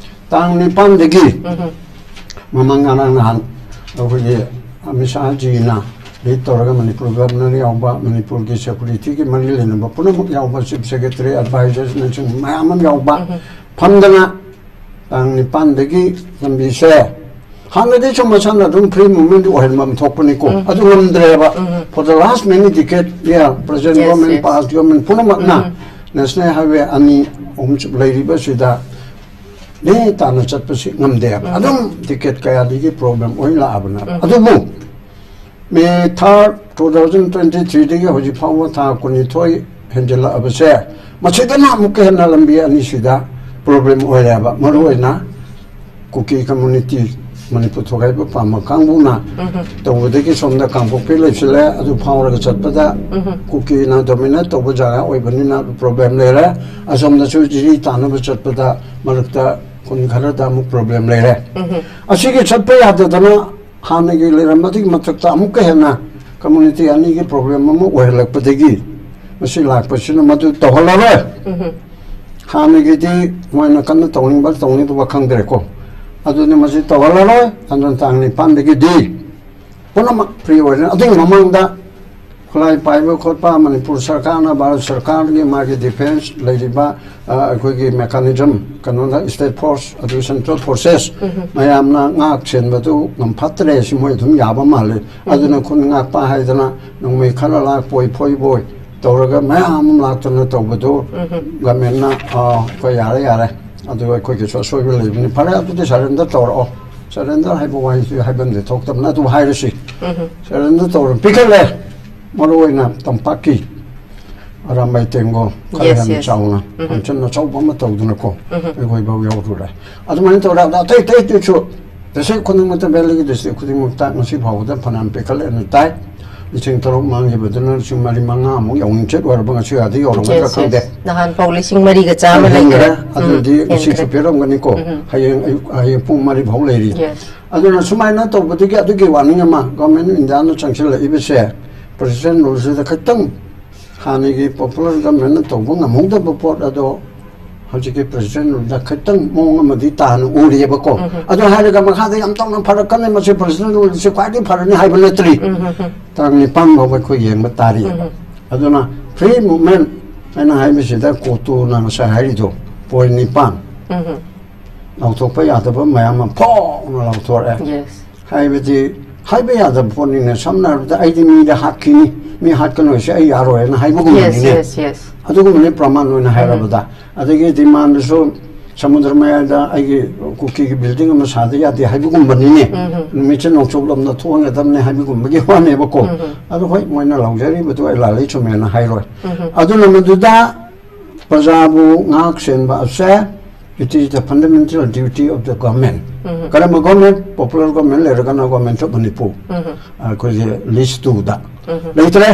ꯇꯥꯡ ꯅꯤꯄꯥꯟꯗꯒꯤ ꯃꯃꯥꯡ ꯉꯔꯥꯡ ꯅꯍꯥꯟ ꯑꯩꯈꯣꯏꯒꯤ ꯑꯃꯤꯠ ꯁꯥꯍꯖꯤꯅ ꯂꯤꯗ ꯇꯧꯔꯒ ꯃꯅꯤꯄꯨꯔ ꯒꯚꯔꯅꯔ ꯌꯥꯎꯕ, ꯃꯅꯤꯄꯨꯔꯒꯤ ꯁꯦꯀ꯭ꯌꯨꯔꯤꯇꯤꯒꯤ ꯃꯔꯤ ꯂꯩꯅꯕ ꯄꯨꯝꯅꯃꯛ ꯌꯥꯎꯕ, ꯆꯤꯐ ꯁꯦꯀ꯭ꯔꯦꯇꯔꯤ, ꯑꯦꯗꯚꯥꯏꯖꯔꯅꯆꯤꯡꯕ ꯃꯌꯥꯝ ꯑꯃ ꯌꯥꯎꯕ ꯐꯝꯗꯅ ꯇꯥꯡ ꯅꯤꯄꯥꯟꯗꯒꯤ ꯂꯝꯕꯤꯁꯦ ꯍꯥꯟꯅꯗꯤ ꯁꯨꯝ ꯃꯁꯥꯅ ꯑꯗꯨꯝ ꯐ꯭ꯔꯤ ꯃꯨꯚꯃꯦꯟꯠ ꯑꯣꯏꯍꯟꯕ ꯑꯃ ꯊꯣꯛꯄꯅꯤꯀꯣ, ꯑꯗꯨ ꯉꯝꯗ꯭ꯔꯦꯕ꯫ For the last many decade, yeah, present Yes, government, yes. Past government ꯄꯨꯝꯅꯃꯛꯅ ꯅꯦꯁꯅꯦꯜ ꯍꯥꯏꯋꯦ ꯑꯅꯤ ꯑꯍꯨꯝ ꯂꯩꯔꯤꯕꯁꯤꯗ ꯅꯦ ꯇꯥꯅ ꯆꯠꯄꯁꯤ ꯉꯝꯗꯦꯕ꯫ ꯑꯗꯨꯝ ꯇꯤꯀꯦꯠ ꯀꯌꯥꯗꯒꯤ ꯄ꯭ꯔꯣꯕ꯭ꯂꯦꯝ ꯑꯣꯏꯅ ꯂꯥꯛꯑꯕꯅꯦꯕ꯫ ꯑꯗꯨꯕꯨ ꯃꯦ ꯊꯥꯔꯠ, ꯇꯨ ꯊꯥꯎꯖꯟ ꯇ꯭ꯋꯦꯟꯇꯤ ꯊ꯭ꯔꯤꯗꯒꯤ ꯍꯧꯖꯤꯛ ꯐꯥꯎꯕ ꯊꯥ ꯀꯨꯟꯅꯤꯊꯣꯏ ꯍꯦꯟꯖꯜꯂꯛꯑꯕꯁꯦ, ꯃꯁꯤꯗꯅ ꯑꯃꯨꯛꯀ ꯍꯦꯟꯅ ꯂꯝꯕꯤ ꯑꯅꯤꯁꯤꯗ ꯄ꯭ꯔꯣꯕ꯭ꯂꯦꯝ ꯑꯣꯏꯔꯦꯕ꯫ ꯃꯔꯨꯑꯣꯏꯅ ꯀꯨꯀꯤ ꯀꯝꯃꯨꯅꯤꯇꯤ, ꯃꯅꯤꯄꯨꯔ ꯊꯣꯒꯥꯏꯕ ꯄꯥꯝꯕ ꯀꯥꯡꯕꯨꯅ ꯇꯧꯕꯗꯒꯤ ꯁꯣꯝꯗ ꯀꯥꯡꯄꯣꯛꯄꯤ ꯂꯩꯁꯤꯜꯂꯦ, ꯑꯗꯨ ꯐꯥꯎꯔꯒ ꯆꯠꯄꯗ ꯀꯨꯀꯤꯅ ꯗꯣꯃꯤꯅꯦꯠ ꯇꯧꯕ ꯖꯒꯥ ꯑꯣꯏꯕꯅꯤꯅ ꯄ꯭ꯔꯣꯕ꯭ꯂꯦꯝ ꯂꯩꯔꯦ꯫ ꯑꯁꯣꯝꯗꯁꯨ ꯖꯤꯔꯤ ꯇꯥꯅꯕ ꯆꯠꯄꯗ ꯃꯔꯛꯇ ꯈꯨꯟ ꯈꯔꯗ ꯑꯃꯨꯛ ꯄ꯭ꯔꯣꯕ꯭ꯂꯦꯝ ꯂꯩꯔꯦ꯫ ꯑꯁꯤꯒꯤ ꯆꯠꯄ ꯌꯥꯗꯗꯅ ꯍꯥꯟꯅꯒꯤ ꯂꯩꯔꯝꯕꯗꯨꯒꯤ ꯃꯊꯛꯇ ꯑꯃꯨꯛꯀ ꯍꯦꯟꯅ ꯀꯝꯃꯨꯅꯤꯇꯤ ꯑꯅꯤꯒꯤ ꯄ꯭ꯔꯣꯕ꯭ꯂꯦꯝ ꯑꯃ ꯑꯣꯏꯍꯜꯂꯛꯄꯗꯒꯤ ꯃꯁꯤ ꯂꯥꯛꯄꯁꯤꯅ ꯃꯗꯨ ꯇꯧꯍꯜꯂꯔꯣꯏ꯫ ꯍꯥꯟꯅꯒꯤꯗꯤ ꯃꯣꯏꯅ ꯀꯟꯅ ꯇꯧꯅꯤꯡꯕ ꯇꯧꯅꯤꯡꯗꯕ ꯈꯪꯗ꯭ꯔꯦꯀꯣ꯫ ꯑꯗꯨꯅ ꯃꯁꯤ ꯇꯧꯍꯜꯂꯔꯣꯏ꯫ ꯑꯗꯨꯅ ꯇꯥꯡ ꯅꯤꯄꯥꯟꯗꯒꯤꯗꯤ ꯄꯨꯝꯅꯃꯛ ꯐ꯭ꯔꯤ ꯑꯣꯏꯔꯅꯤ꯫ ꯑꯗꯨꯒꯤ ꯃꯃꯥꯡꯗ ꯈꯨꯠꯂꯥꯏ ꯄꯥꯏꯕ ꯈꯣꯠꯄ ꯃꯅꯤꯄꯨꯔ ꯁꯔꯀꯥꯔꯅ, ꯚꯥꯔꯠ ꯁꯔꯀꯥꯔꯒꯤ ꯃꯥꯒꯤ ꯗꯤꯐꯦꯟꯁ ꯂꯩꯔꯤꯕ, ꯑ, ꯑꯩꯈꯣꯏꯒꯤ ꯃꯦꯀꯥꯅꯤꯖꯝ, ꯀꯩꯅꯣꯗ, ꯁ꯭ꯇꯦꯠ ꯐꯣꯔꯁ, ꯑꯗꯨ ꯁꯦꯟꯇ꯭ꯔꯦꯜ ꯐꯣꯔꯁꯦꯁ ꯃꯌꯥꯝꯅ ꯉꯥꯛ ꯁꯦꯟꯕꯗꯨ ꯉꯝꯐꯠꯇ꯭ꯔꯦ꯫ ꯁꯤ ꯃꯣꯏ ꯑꯗꯨꯝ ꯌꯥꯕ ꯃꯥꯜꯂꯦ꯫ ꯑꯗꯨꯅ ꯈꯨꯟ ꯉꯥꯛꯄ ꯍꯥꯏꯗꯅ ꯅꯣꯡꯃꯩ ꯈꯔ ꯂꯥꯛꯄꯣꯏ ꯐꯣꯏꯕꯣꯏ ꯇꯧꯔꯒ ꯃꯌꯥꯝ ꯑꯃ ꯂꯥꯛꯇꯅ ꯇꯧꯕꯗꯨ ꯒꯃꯦꯟꯅ, ꯑ, ꯑꯩꯈꯣꯏ ꯌꯥꯔꯦ, ꯌꯥꯔꯦ, ꯑꯗꯨ ꯑꯩꯈꯣꯏꯒꯤꯁꯨ ꯑꯁꯣꯏꯕ ꯂꯩꯕꯅꯤ, ꯐꯔꯦ, ꯑꯗꯨꯗꯤ ꯁꯔꯦꯟꯗꯔ ꯇꯧꯔꯛꯑꯣ꯫ ꯁꯔꯦꯟꯗꯔ ꯍꯥꯏꯕ ꯋꯥꯍꯩꯁꯤ ꯍꯥꯏꯐꯝꯗꯤ ꯊꯣꯛꯇꯕꯅ ꯑꯗꯨ ꯍꯥꯏꯔꯁꯤ꯫ ꯁꯔꯦꯟꯗꯔ ꯇꯧꯔ ꯄꯤꯈꯠꯂꯦ꯫ ꯃꯔꯨꯑꯣꯏꯅ ꯇꯝꯄꯥꯛꯀꯤ ꯑꯔꯥꯝꯕꯥꯏ ꯇꯦꯡꯒꯣꯜ ꯈꯔ Yes, ꯍꯦꯟꯅ yes. ꯆꯥꯎꯅ ꯐꯪꯁꯟ ꯑꯆꯧꯕ ꯑꯃ ꯇꯧꯗꯨꯅꯀꯣ, ꯑꯩꯈꯣꯏ ꯐꯥꯎ ꯌꯥꯎꯔꯨꯔꯦ꯫ ꯑꯗꯨꯃꯥꯏꯅ ꯇꯧꯔꯒ ꯑꯇꯩ ꯑꯇꯩꯗꯨꯁꯨ ꯗꯤꯁꯇ꯭ꯔꯤꯛ ꯈꯨꯗꯤꯡꯃꯛꯇ, ꯚꯦꯂꯤꯒꯤ ꯗꯤꯁꯇ꯭ꯔꯤꯛ ꯈꯨꯗꯤꯡꯃꯛꯇ ꯉꯁꯤ ꯐꯥꯎꯕꯗ ꯐꯅꯌꯥꯝ ꯄꯤꯈꯠꯂꯦꯅ ꯇꯥꯏ꯫ ꯂꯤꯁꯤꯡ ꯇꯔꯨꯛ ꯃꯥꯡꯈꯤꯕꯗꯨꯅ ꯂꯤꯁꯤꯡ ꯃꯔꯤ ꯃꯉꯥꯃꯨꯛ ꯌꯧꯅꯤꯡꯆꯠ ꯑꯣꯏꯔꯕ, ꯉꯁꯤ ꯑꯗꯤ ꯌꯧꯔꯝꯒꯗ꯭ꯔꯥ Yes, ꯈꯪꯗꯦ꯫ yes. ꯅꯍꯥꯟ ꯐꯥꯎ ꯂꯤꯁꯤꯡ ꯃꯔꯤꯒ ꯆꯥꯝꯃ ꯍꯦꯟꯈ꯭ꯔꯦ꯫ ꯂꯩꯈ꯭ꯔꯦ꯫ ꯑꯗꯨꯗꯤ ꯎꯝ, ꯉꯁꯤꯁꯨ ꯍꯦꯟꯈ꯭ꯔꯦ꯫ ꯄꯤꯔꯝꯒꯅꯤꯀꯣ꯫ ꯍꯌꯦꯡ ꯑꯌꯨꯛ, ꯍꯌꯦꯡ ꯄꯨꯡ ꯃꯔꯤ ꯐꯥꯎ ꯂꯩꯔꯤ꯫ Yes. ꯑꯗꯨꯅ ꯁꯨꯃꯥꯏꯅ ꯇꯧꯕꯗꯒꯤ ꯑꯗꯨꯒꯤ ꯋꯥꯔꯅꯤꯡ ꯑꯃ ꯒꯣꯔꯃꯦꯟ ꯑꯣꯐ ꯏꯟꯗꯤꯌꯥꯅ ꯆꯪꯁꯤꯜꯂꯛꯏꯕꯁꯦ, ꯄ꯭ꯔꯦꯁꯤꯗꯦꯟ ꯔꯨꯜꯁꯤꯗ ꯈꯤꯇꯪ ꯍꯥꯟꯅꯒꯤ ꯄꯣꯄꯨꯂꯔ ꯒꯣꯔꯃꯦꯟꯅ ꯇꯧꯕ ꯉꯝꯍꯧꯗꯕ ꯄꯣꯠ ꯑꯗꯣ ꯍꯧꯖꯤꯛꯀꯤ ꯄ꯭ꯔꯁꯤꯗꯦꯟ ꯔꯨꯜꯗ ꯈꯤꯇꯪ ꯃꯑꯣꯡ ꯑꯃꯗꯤ ꯇꯥꯅ ꯎꯔꯤꯑꯕꯀꯣ꯫ ꯑꯗꯨ ꯍꯥꯏꯔꯒ ꯃꯈꯥꯗ ꯌꯥꯝ ꯇꯧꯅ ꯐꯔꯛꯀꯅꯤ, ꯃꯁꯤ ꯄ꯭ꯔꯁꯤꯗꯦꯟ ꯔꯨꯜꯁꯤ ꯈ꯭ꯋꯥꯏꯗꯒꯤ ꯐꯔꯅꯤ ꯍꯥꯏꯕ ꯅꯠꯇ꯭ꯔꯤ꯫ ꯇꯥꯡ ꯅꯤꯄꯥꯟ ꯐꯥꯎꯕ ꯑꯩꯈꯣꯏ ꯌꯦꯡꯕ ꯇꯥꯔꯤꯑꯕ꯫ ꯑꯗꯨꯅ ꯐ꯭ꯔꯤ ꯃꯨꯚꯃꯦꯟ ꯍꯥꯏꯅ ꯍꯥꯏꯕꯁꯤꯗ ꯀꯣꯇꯨꯅ ꯉꯁꯥꯏ ꯍꯥꯏꯔꯤꯗꯣ, ꯄꯣꯏꯟ ꯅꯤꯄꯥꯟ ꯂꯥꯎꯊꯣꯛꯄ ꯌꯥꯗꯕ ꯃꯌꯥꯝ ꯑꯃ ꯐꯣꯡꯅ ꯂꯥꯎꯊꯣꯔꯛꯑꯦ꯫ Yes. ꯍꯥꯏꯕꯗꯤ ꯍꯥꯏꯕ ꯌꯥꯗꯕ ꯄꯣꯠꯅꯤꯅꯦ꯫ ꯁꯝꯅ ꯍꯥꯏꯔꯕꯗ, "ꯑꯩꯗꯤ ꯃꯤꯗ ꯍꯥꯠꯈꯤꯅꯤ, ꯃꯤ ꯍꯥꯠꯀꯅꯨ ꯍꯥꯏꯁꯦ ꯑꯩ ꯌꯥꯔꯣꯏ" ꯍꯥꯏꯅ Yes, ꯍꯥꯏꯕꯒꯨꯝꯕꯅꯤꯅꯦ꯫ yes, yes. ꯑꯗꯨꯒꯨꯝꯕꯅꯤ, ꯄ꯭ꯔꯃꯥꯟ ꯑꯣꯏꯅ ꯍꯥꯏꯔꯕꯗ꯫ ꯑꯗꯒꯤ ꯗꯤꯃꯥꯟꯗꯁꯨ, "ꯁꯃꯨꯗ꯭ꯔ ꯃꯌꯥꯏꯗ ꯑꯩꯒꯤ ꯀꯨꯀꯤꯒꯤ ꯕꯤꯜꯗꯤꯡ ꯑꯃ ꯁꯥꯗ ꯌꯥꯗꯦ" ꯍꯥꯏꯕꯒꯨꯝꯕꯅꯤꯅꯦ꯫ ꯅꯨꯃꯤꯠꯁꯦ ꯅꯣꯡꯆꯨꯞꯂꯣꯝꯗ ꯊꯣꯛꯍꯟꯒꯗꯕꯅꯤ ꯍꯥꯏꯕꯒꯨꯝꯕꯒꯤ ꯋꯥꯅꯦꯕꯀꯣ꯫ ꯑꯗꯣ ꯍꯣꯏ, ꯃꯣꯏꯅ ꯂꯧꯖꯔꯤꯕꯗꯨ ꯑꯩ ꯂꯥꯜꯂꯤ ꯆꯨꯝꯃꯦꯅ ꯍꯥꯏꯔꯣꯏ꯫ ꯑꯗꯨꯅ ꯃꯗꯨꯗ ꯄ꯭ꯔꯖꯥꯕꯨ ꯉꯥꯛ ꯁꯦꯟꯕ ꯑꯁꯦ, it is the fundamental duty of the government꯫ ꯀꯔꯝꯕ ꯒꯣꯔꯃꯦꯟ? ꯄꯣꯄꯨꯂꯔ ꯒꯣꯔꯃꯦꯟ ꯂꯩꯔꯒꯅ Government of Manipur, ꯑꯩꯈꯣꯏꯒꯤ ꯂꯤꯁ ꯇꯨꯗ꯫ ꯂꯩꯇ꯭ꯔꯦ,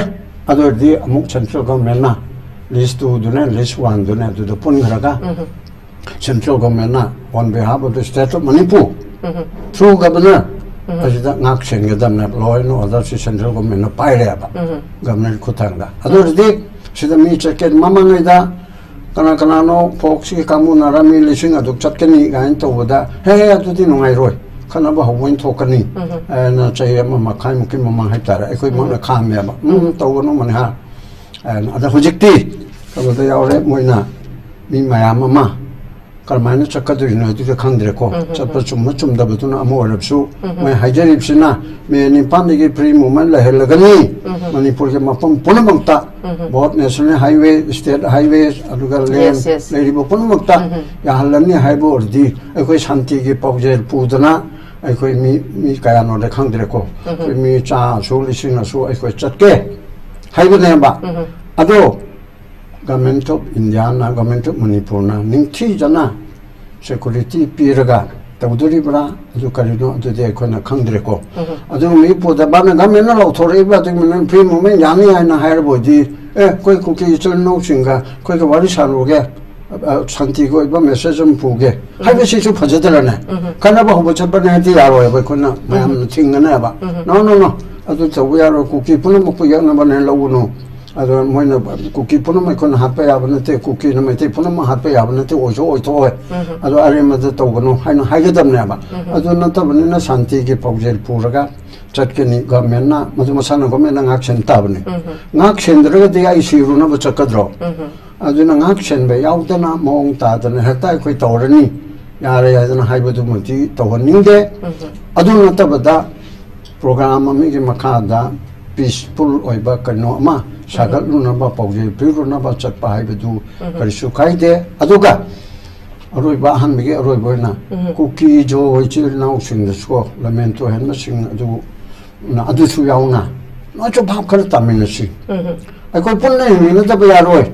ꯑꯗꯨ ꯑꯣꯏꯔꯗꯤ ꯑꯃꯨꯛ ꯁꯦꯟꯇ꯭ꯔꯦꯜ ꯒꯣꯔꯃꯦꯟꯅ ꯂꯤꯁ ꯇꯨꯗꯨꯅꯦ, ꯂꯤꯁ ꯋꯥꯟꯗꯨꯅꯦ, ꯑꯗꯨꯗ ꯄꯨꯟꯈ꯭ꯔꯒ ꯁꯦꯟꯇ꯭ꯔꯦꯜ ꯒꯣꯔꯃꯦꯟꯅ on behalf of the state of Manipur, through governor, ꯑꯁꯤꯗ ꯉꯥꯛ ꯁꯦꯟꯒꯗꯕꯅꯦꯕ꯫ Law and order ꯁꯤ ꯁꯦꯟꯇ꯭ꯔꯦꯜ ꯒꯣꯔꯃꯦꯟꯅ ꯄꯥꯏꯔꯦꯕ, ꯒꯚꯔꯅꯔ ꯈꯨꯠꯊꯥꯡꯗ꯫ ꯑꯗꯨ ꯑꯣꯏꯔꯗꯤ ꯁꯤꯗ ꯃꯤ ꯆꯠꯀꯦ, ꯃꯃꯥꯡꯉꯩꯗ ꯀꯅꯥ ꯀꯅꯥꯅꯣ ꯐꯣꯛꯁꯀꯤ ꯀꯥꯡꯕꯨꯅꯔ ꯃꯤ ꯂꯤꯁꯤꯡ ꯑꯗꯨꯛ ꯆꯠꯀꯅꯤ ꯀꯥꯏꯅ ꯇꯧꯕꯗ, "ꯍꯦ, ꯍꯦ, ꯑꯗꯨꯗꯤ ꯅꯨꯡꯉꯥꯏꯔꯣꯏ, ꯈꯠꯅꯕ ꯍꯧꯕ ꯑꯣꯏꯅ ꯊꯣꯛꯀꯅꯤ" ꯍꯥꯏꯅ ꯆꯍꯤ ꯑꯃ ꯃꯈꯥꯏꯃꯨꯛꯀꯤ ꯃꯃꯥꯡ ꯍꯥꯏꯇꯥꯔꯦ, ꯑꯩꯈꯣꯏ ꯃꯛꯅ ꯈꯥꯝꯃꯦꯕ꯫ "ꯎꯝ, ꯇꯧꯒꯅꯨ, ꯃꯅꯤꯍꯥꯔ" ꯍꯥꯏꯅ꯫ ꯑꯗ ꯍꯧꯖꯤꯛꯇꯤ ꯀꯩꯅꯣꯗ ꯌꯥꯎꯔꯦ, ꯃꯣꯏꯅ ꯃꯤ ꯃꯌꯥꯝ ꯑꯃ ꯀꯔꯝꯍꯥꯏꯅ ꯆꯠꯀꯗꯣꯏꯅꯣ ꯑꯗꯨꯗꯤ ꯈꯪꯗ꯭ꯔꯦꯀꯣ꯫ ꯆꯠꯄ ꯆꯨꯝꯕ ꯆꯨꯝꯗꯕꯗꯨꯅ ꯑꯃ ꯑꯣꯏꯔꯕꯁꯨ, ꯃꯣꯏ ꯍꯥꯏꯖꯔꯤꯕꯁꯤꯅ ꯃꯦ ꯅꯤꯄꯥꯟꯗꯒꯤ ꯐ꯭ꯔꯤ ꯃꯨꯚꯃꯦꯟ ꯂꯩꯍꯜꯂꯒꯅꯤ, ꯃꯅꯤꯄꯨꯔꯒꯤ ꯃꯐꯝ ꯄꯨꯝꯅꯃꯛꯇ, both national highway, state highway, ꯑꯗꯨꯒ land, Yes, yes. ꯂꯩꯔꯤꯕ ꯄꯨꯝꯅꯃꯛꯇ ꯌꯥꯍꯜꯂꯅꯤ ꯍꯥꯏꯕ ꯑꯣꯏꯔꯗꯤ, ꯑꯩꯈꯣꯏ ꯁꯥꯟꯇꯤꯒꯤ ꯄꯥꯎꯖꯦꯜ ꯄꯨꯗꯅ ꯑꯩꯈꯣꯏ ꯃꯤ, ꯃꯤ ꯀꯌꯥꯅꯣꯗꯤ ꯈꯪꯗ꯭ꯔꯦꯀꯣ, ꯑꯩꯈꯣꯏ ꯃꯤ ꯆꯥ ꯑꯁꯨ, ꯂꯤꯁꯤꯡ ꯑꯁꯨ ꯑꯩꯈꯣꯏ ꯆꯠꯀꯦ ꯍꯥꯏꯕꯅꯦꯕ꯫ ꯑꯗꯣ Government of Indiaꯅ, Government of ꯃꯅꯤꯄꯨꯔꯅ ꯅꯤꯡꯊꯤꯖꯅ ꯁꯦꯀꯨꯔꯤꯇꯤ ꯄꯤꯔꯒ ꯇꯧꯗꯣꯔꯤꯕ꯭ꯔꯥ, ꯑꯗꯨ ꯀꯔꯤꯅꯣ, ꯑꯗꯨꯗꯤ ꯑꯩꯈꯣꯏꯅ ꯈꯪꯗ꯭ꯔꯦꯀꯣ꯫ ꯑꯗꯨꯒ ꯃꯤ ꯄꯨꯗꯕꯅ ꯒꯃꯦꯟꯅ ꯂꯥꯎꯊꯣꯔꯛꯏꯕ, ꯑꯗꯨꯒꯤ ꯃꯅꯨꯡ ꯐ꯭ꯔꯤ ꯃꯨꯚꯃꯦꯟ ꯌꯥꯅꯤ ꯍꯥꯏꯅ ꯍꯥꯏꯔꯕ ꯑꯣꯏꯗꯤ, "ꯑꯦ, ꯑꯩꯈꯣꯏ ꯀꯨꯀꯤ ꯏꯆꯤꯜ ꯏꯅꯥꯎꯁꯤꯡꯒ ꯑꯩꯈꯣꯏꯒ ꯋꯥꯔꯤ ꯁꯥꯔꯨꯒꯦ, ꯑ, ꯁꯥꯟꯇꯤꯒꯤ ꯑꯣꯏꯕ ꯃꯦꯁꯦꯖ ꯑꯃ ꯄꯨꯒꯦ" ꯍꯥꯏꯕꯁꯤꯁꯨ ꯐꯖꯗ꯭ꯔꯅꯦ? ꯈꯠꯅꯕ ꯍꯧꯕ ꯆꯠꯄꯅꯦ ꯍꯥꯏꯗꯤ ꯌꯥꯔꯣꯏꯕ, ꯑꯩꯈꯣꯏꯅ ꯃꯌꯥꯝꯅ ꯊꯤꯡꯒꯅꯦꯕ꯫ "No, no, no, ꯑꯗꯨ ꯇꯧꯕ ꯌꯥꯔꯣꯏ, ꯀꯨꯀꯤ ꯄꯨꯝꯅꯃꯛꯄꯨ ꯌꯦꯛꯅꯕꯅꯦ, ꯂꯧꯒꯅꯨ" ꯑꯗꯣ ꯃꯣꯏꯅ ꯀꯨꯀꯤ ꯄꯨꯝꯅꯃꯛ ꯑꯩꯈꯣꯏꯅ ꯍꯥꯠꯄ ꯌꯥꯕ ꯅꯠꯇꯦ, ꯀꯨꯀꯤꯅ ꯃꯩꯇꯩ ꯄꯨꯝꯅꯃꯛ ꯍꯥꯠꯄ ꯌꯥꯕ ꯅꯠꯇꯦ, ꯑꯣꯏꯁꯨ ꯑꯣꯏꯊꯣꯛꯑꯣꯏ, ꯑꯗꯣ ꯑꯔꯦꯝꯕꯗ ꯇꯧꯒꯅꯨ ꯍꯥꯏꯅ ꯍꯥꯏꯒꯗꯕꯅꯦꯕ꯫ ꯑꯗꯨ ꯅꯠꯇꯕꯅꯤꯅ ꯁꯥꯟꯇꯤꯒꯤ ꯄꯥꯎꯖꯦꯜ ꯄꯨꯔꯒ ꯆꯠꯀꯅꯤ꯫ ꯒꯚꯔꯟꯃꯦꯟꯠꯅ ꯃꯗꯨ ꯃꯁꯥꯅ ꯒꯚꯔꯟꯃꯦꯟꯠꯅ ꯉꯥꯛ ꯁꯦꯟ ꯇꯥꯕꯅꯤ꯫ ꯉꯥꯛ ꯁꯦꯟꯗ꯭ꯔꯒꯗꯤ ꯑꯩ ꯁꯤꯔꯨꯅꯕ ꯆꯠꯀꯗ꯭ꯔꯣ? ꯑꯗꯨꯅ ꯉꯥꯛ ꯁꯦꯟꯕ ꯌꯥꯎꯗꯅ ꯃꯑꯣꯡ ꯇꯥꯗꯅ ꯍꯦꯛꯇ ꯑꯩꯈꯣꯏ ꯇꯧꯔꯅꯤ, ꯌꯥꯔꯦ ꯍꯥꯏꯗꯅ ꯍꯥꯏꯕꯗꯨꯃꯗꯤ ꯇꯧꯍꯟꯅꯤꯡꯗꯦ꯫ ꯑꯗꯨ ꯅꯠꯇꯕꯗ ꯄ꯭ꯔꯣꯒ꯭ꯔꯥꯝ ꯑꯃꯒꯤ ꯃꯈꯥꯗ ꯄꯤꯁꯐꯨꯜ ꯑꯣꯏꯕ ꯀꯩꯅꯣ ꯑꯃ ꯁꯥꯒꯠꯂꯨꯅꯕ, ꯄꯥꯎꯖꯦꯜ ꯄꯤꯔꯨꯅꯕ ꯆꯠꯄ ꯍꯥꯏꯕꯗꯨ ꯀꯔꯤꯁꯨ ꯀꯥꯏꯗꯦ꯫ ꯑꯗꯨꯒ ꯑꯔꯣꯏꯕ, ꯑꯍꯥꯟꯕꯒꯤ ꯑꯔꯣꯏꯕ ꯑꯣꯏꯅ ꯀꯨꯀꯤ ꯖꯣ ꯏꯆꯤꯜ ꯏꯅꯥꯎꯁꯤꯡꯗꯁꯨ ꯂꯃꯦꯟ ꯇꯨꯍꯟꯕꯁꯤꯡ ꯑꯗꯨ, ꯑꯗꯨꯁꯨ ꯌꯥꯎꯅ ꯅꯣꯏꯁꯨ ꯚꯥꯞ ꯈꯔ ꯇꯥꯃꯤꯟꯅꯁꯤ꯫ ꯑꯩꯈꯣꯏ ꯄꯨꯟꯅ ꯍꯤꯡꯃꯤꯟꯅꯗꯕ ꯌꯥꯔꯣꯏ꯫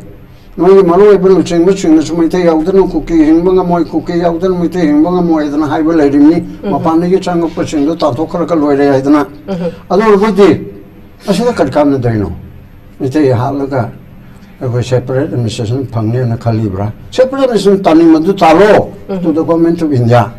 ꯅꯣꯏꯒꯤ ꯃꯔꯨꯑꯣꯏꯕ ꯂꯨꯆꯤꯡꯕꯁꯤꯡꯅꯁꯨ ꯃꯩꯇꯩ ꯌꯥꯎꯗꯅ ꯀꯨꯀꯤ ꯍꯤꯡꯕ ꯉꯝꯃꯣꯏ, ꯀꯨꯀꯤ ꯌꯥꯎꯗꯅ ꯃꯩꯇꯩ ꯍꯤꯡꯕ ꯉꯝꯃꯣꯏ ꯍꯥꯏꯗꯅ ꯍꯥꯏꯕ ꯂꯩꯔꯤꯕꯅꯤ꯫ ꯃꯄꯥꯟꯗꯒꯤ ꯆꯪꯉꯛꯄꯁꯤꯡꯗꯣ ꯇꯥꯟꯊꯣꯛꯈ꯭ꯔꯒ ꯂꯣꯏꯔꯦ ꯍꯥꯏꯗꯅ꯫ ꯑꯗꯨ ꯑꯣꯏꯔꯕꯗꯤ ꯑꯁꯤꯗ ꯀꯔꯤ ꯀꯥꯟꯅꯗꯣꯏꯅꯣ? ꯃꯩꯇꯩ ꯍꯥꯠꯂꯒ ꯑꯩꯈꯣꯏ ꯁꯦꯄꯔꯦꯠ ꯑꯦꯗꯃꯤꯅꯤꯁꯇ꯭ꯔꯦꯁꯟ ꯐꯪꯅꯦꯅ ꯈꯜꯂꯤꯕ꯭ꯔꯥ? ꯁꯦꯄꯔꯦꯠ ꯑꯦꯗꯃꯤꯅꯤꯁꯇ꯭ꯔꯦꯁꯟ ꯇꯥꯅꯤꯡꯕꯗꯨ ꯇꯥꯜꯂꯣ꯫ To the government of India.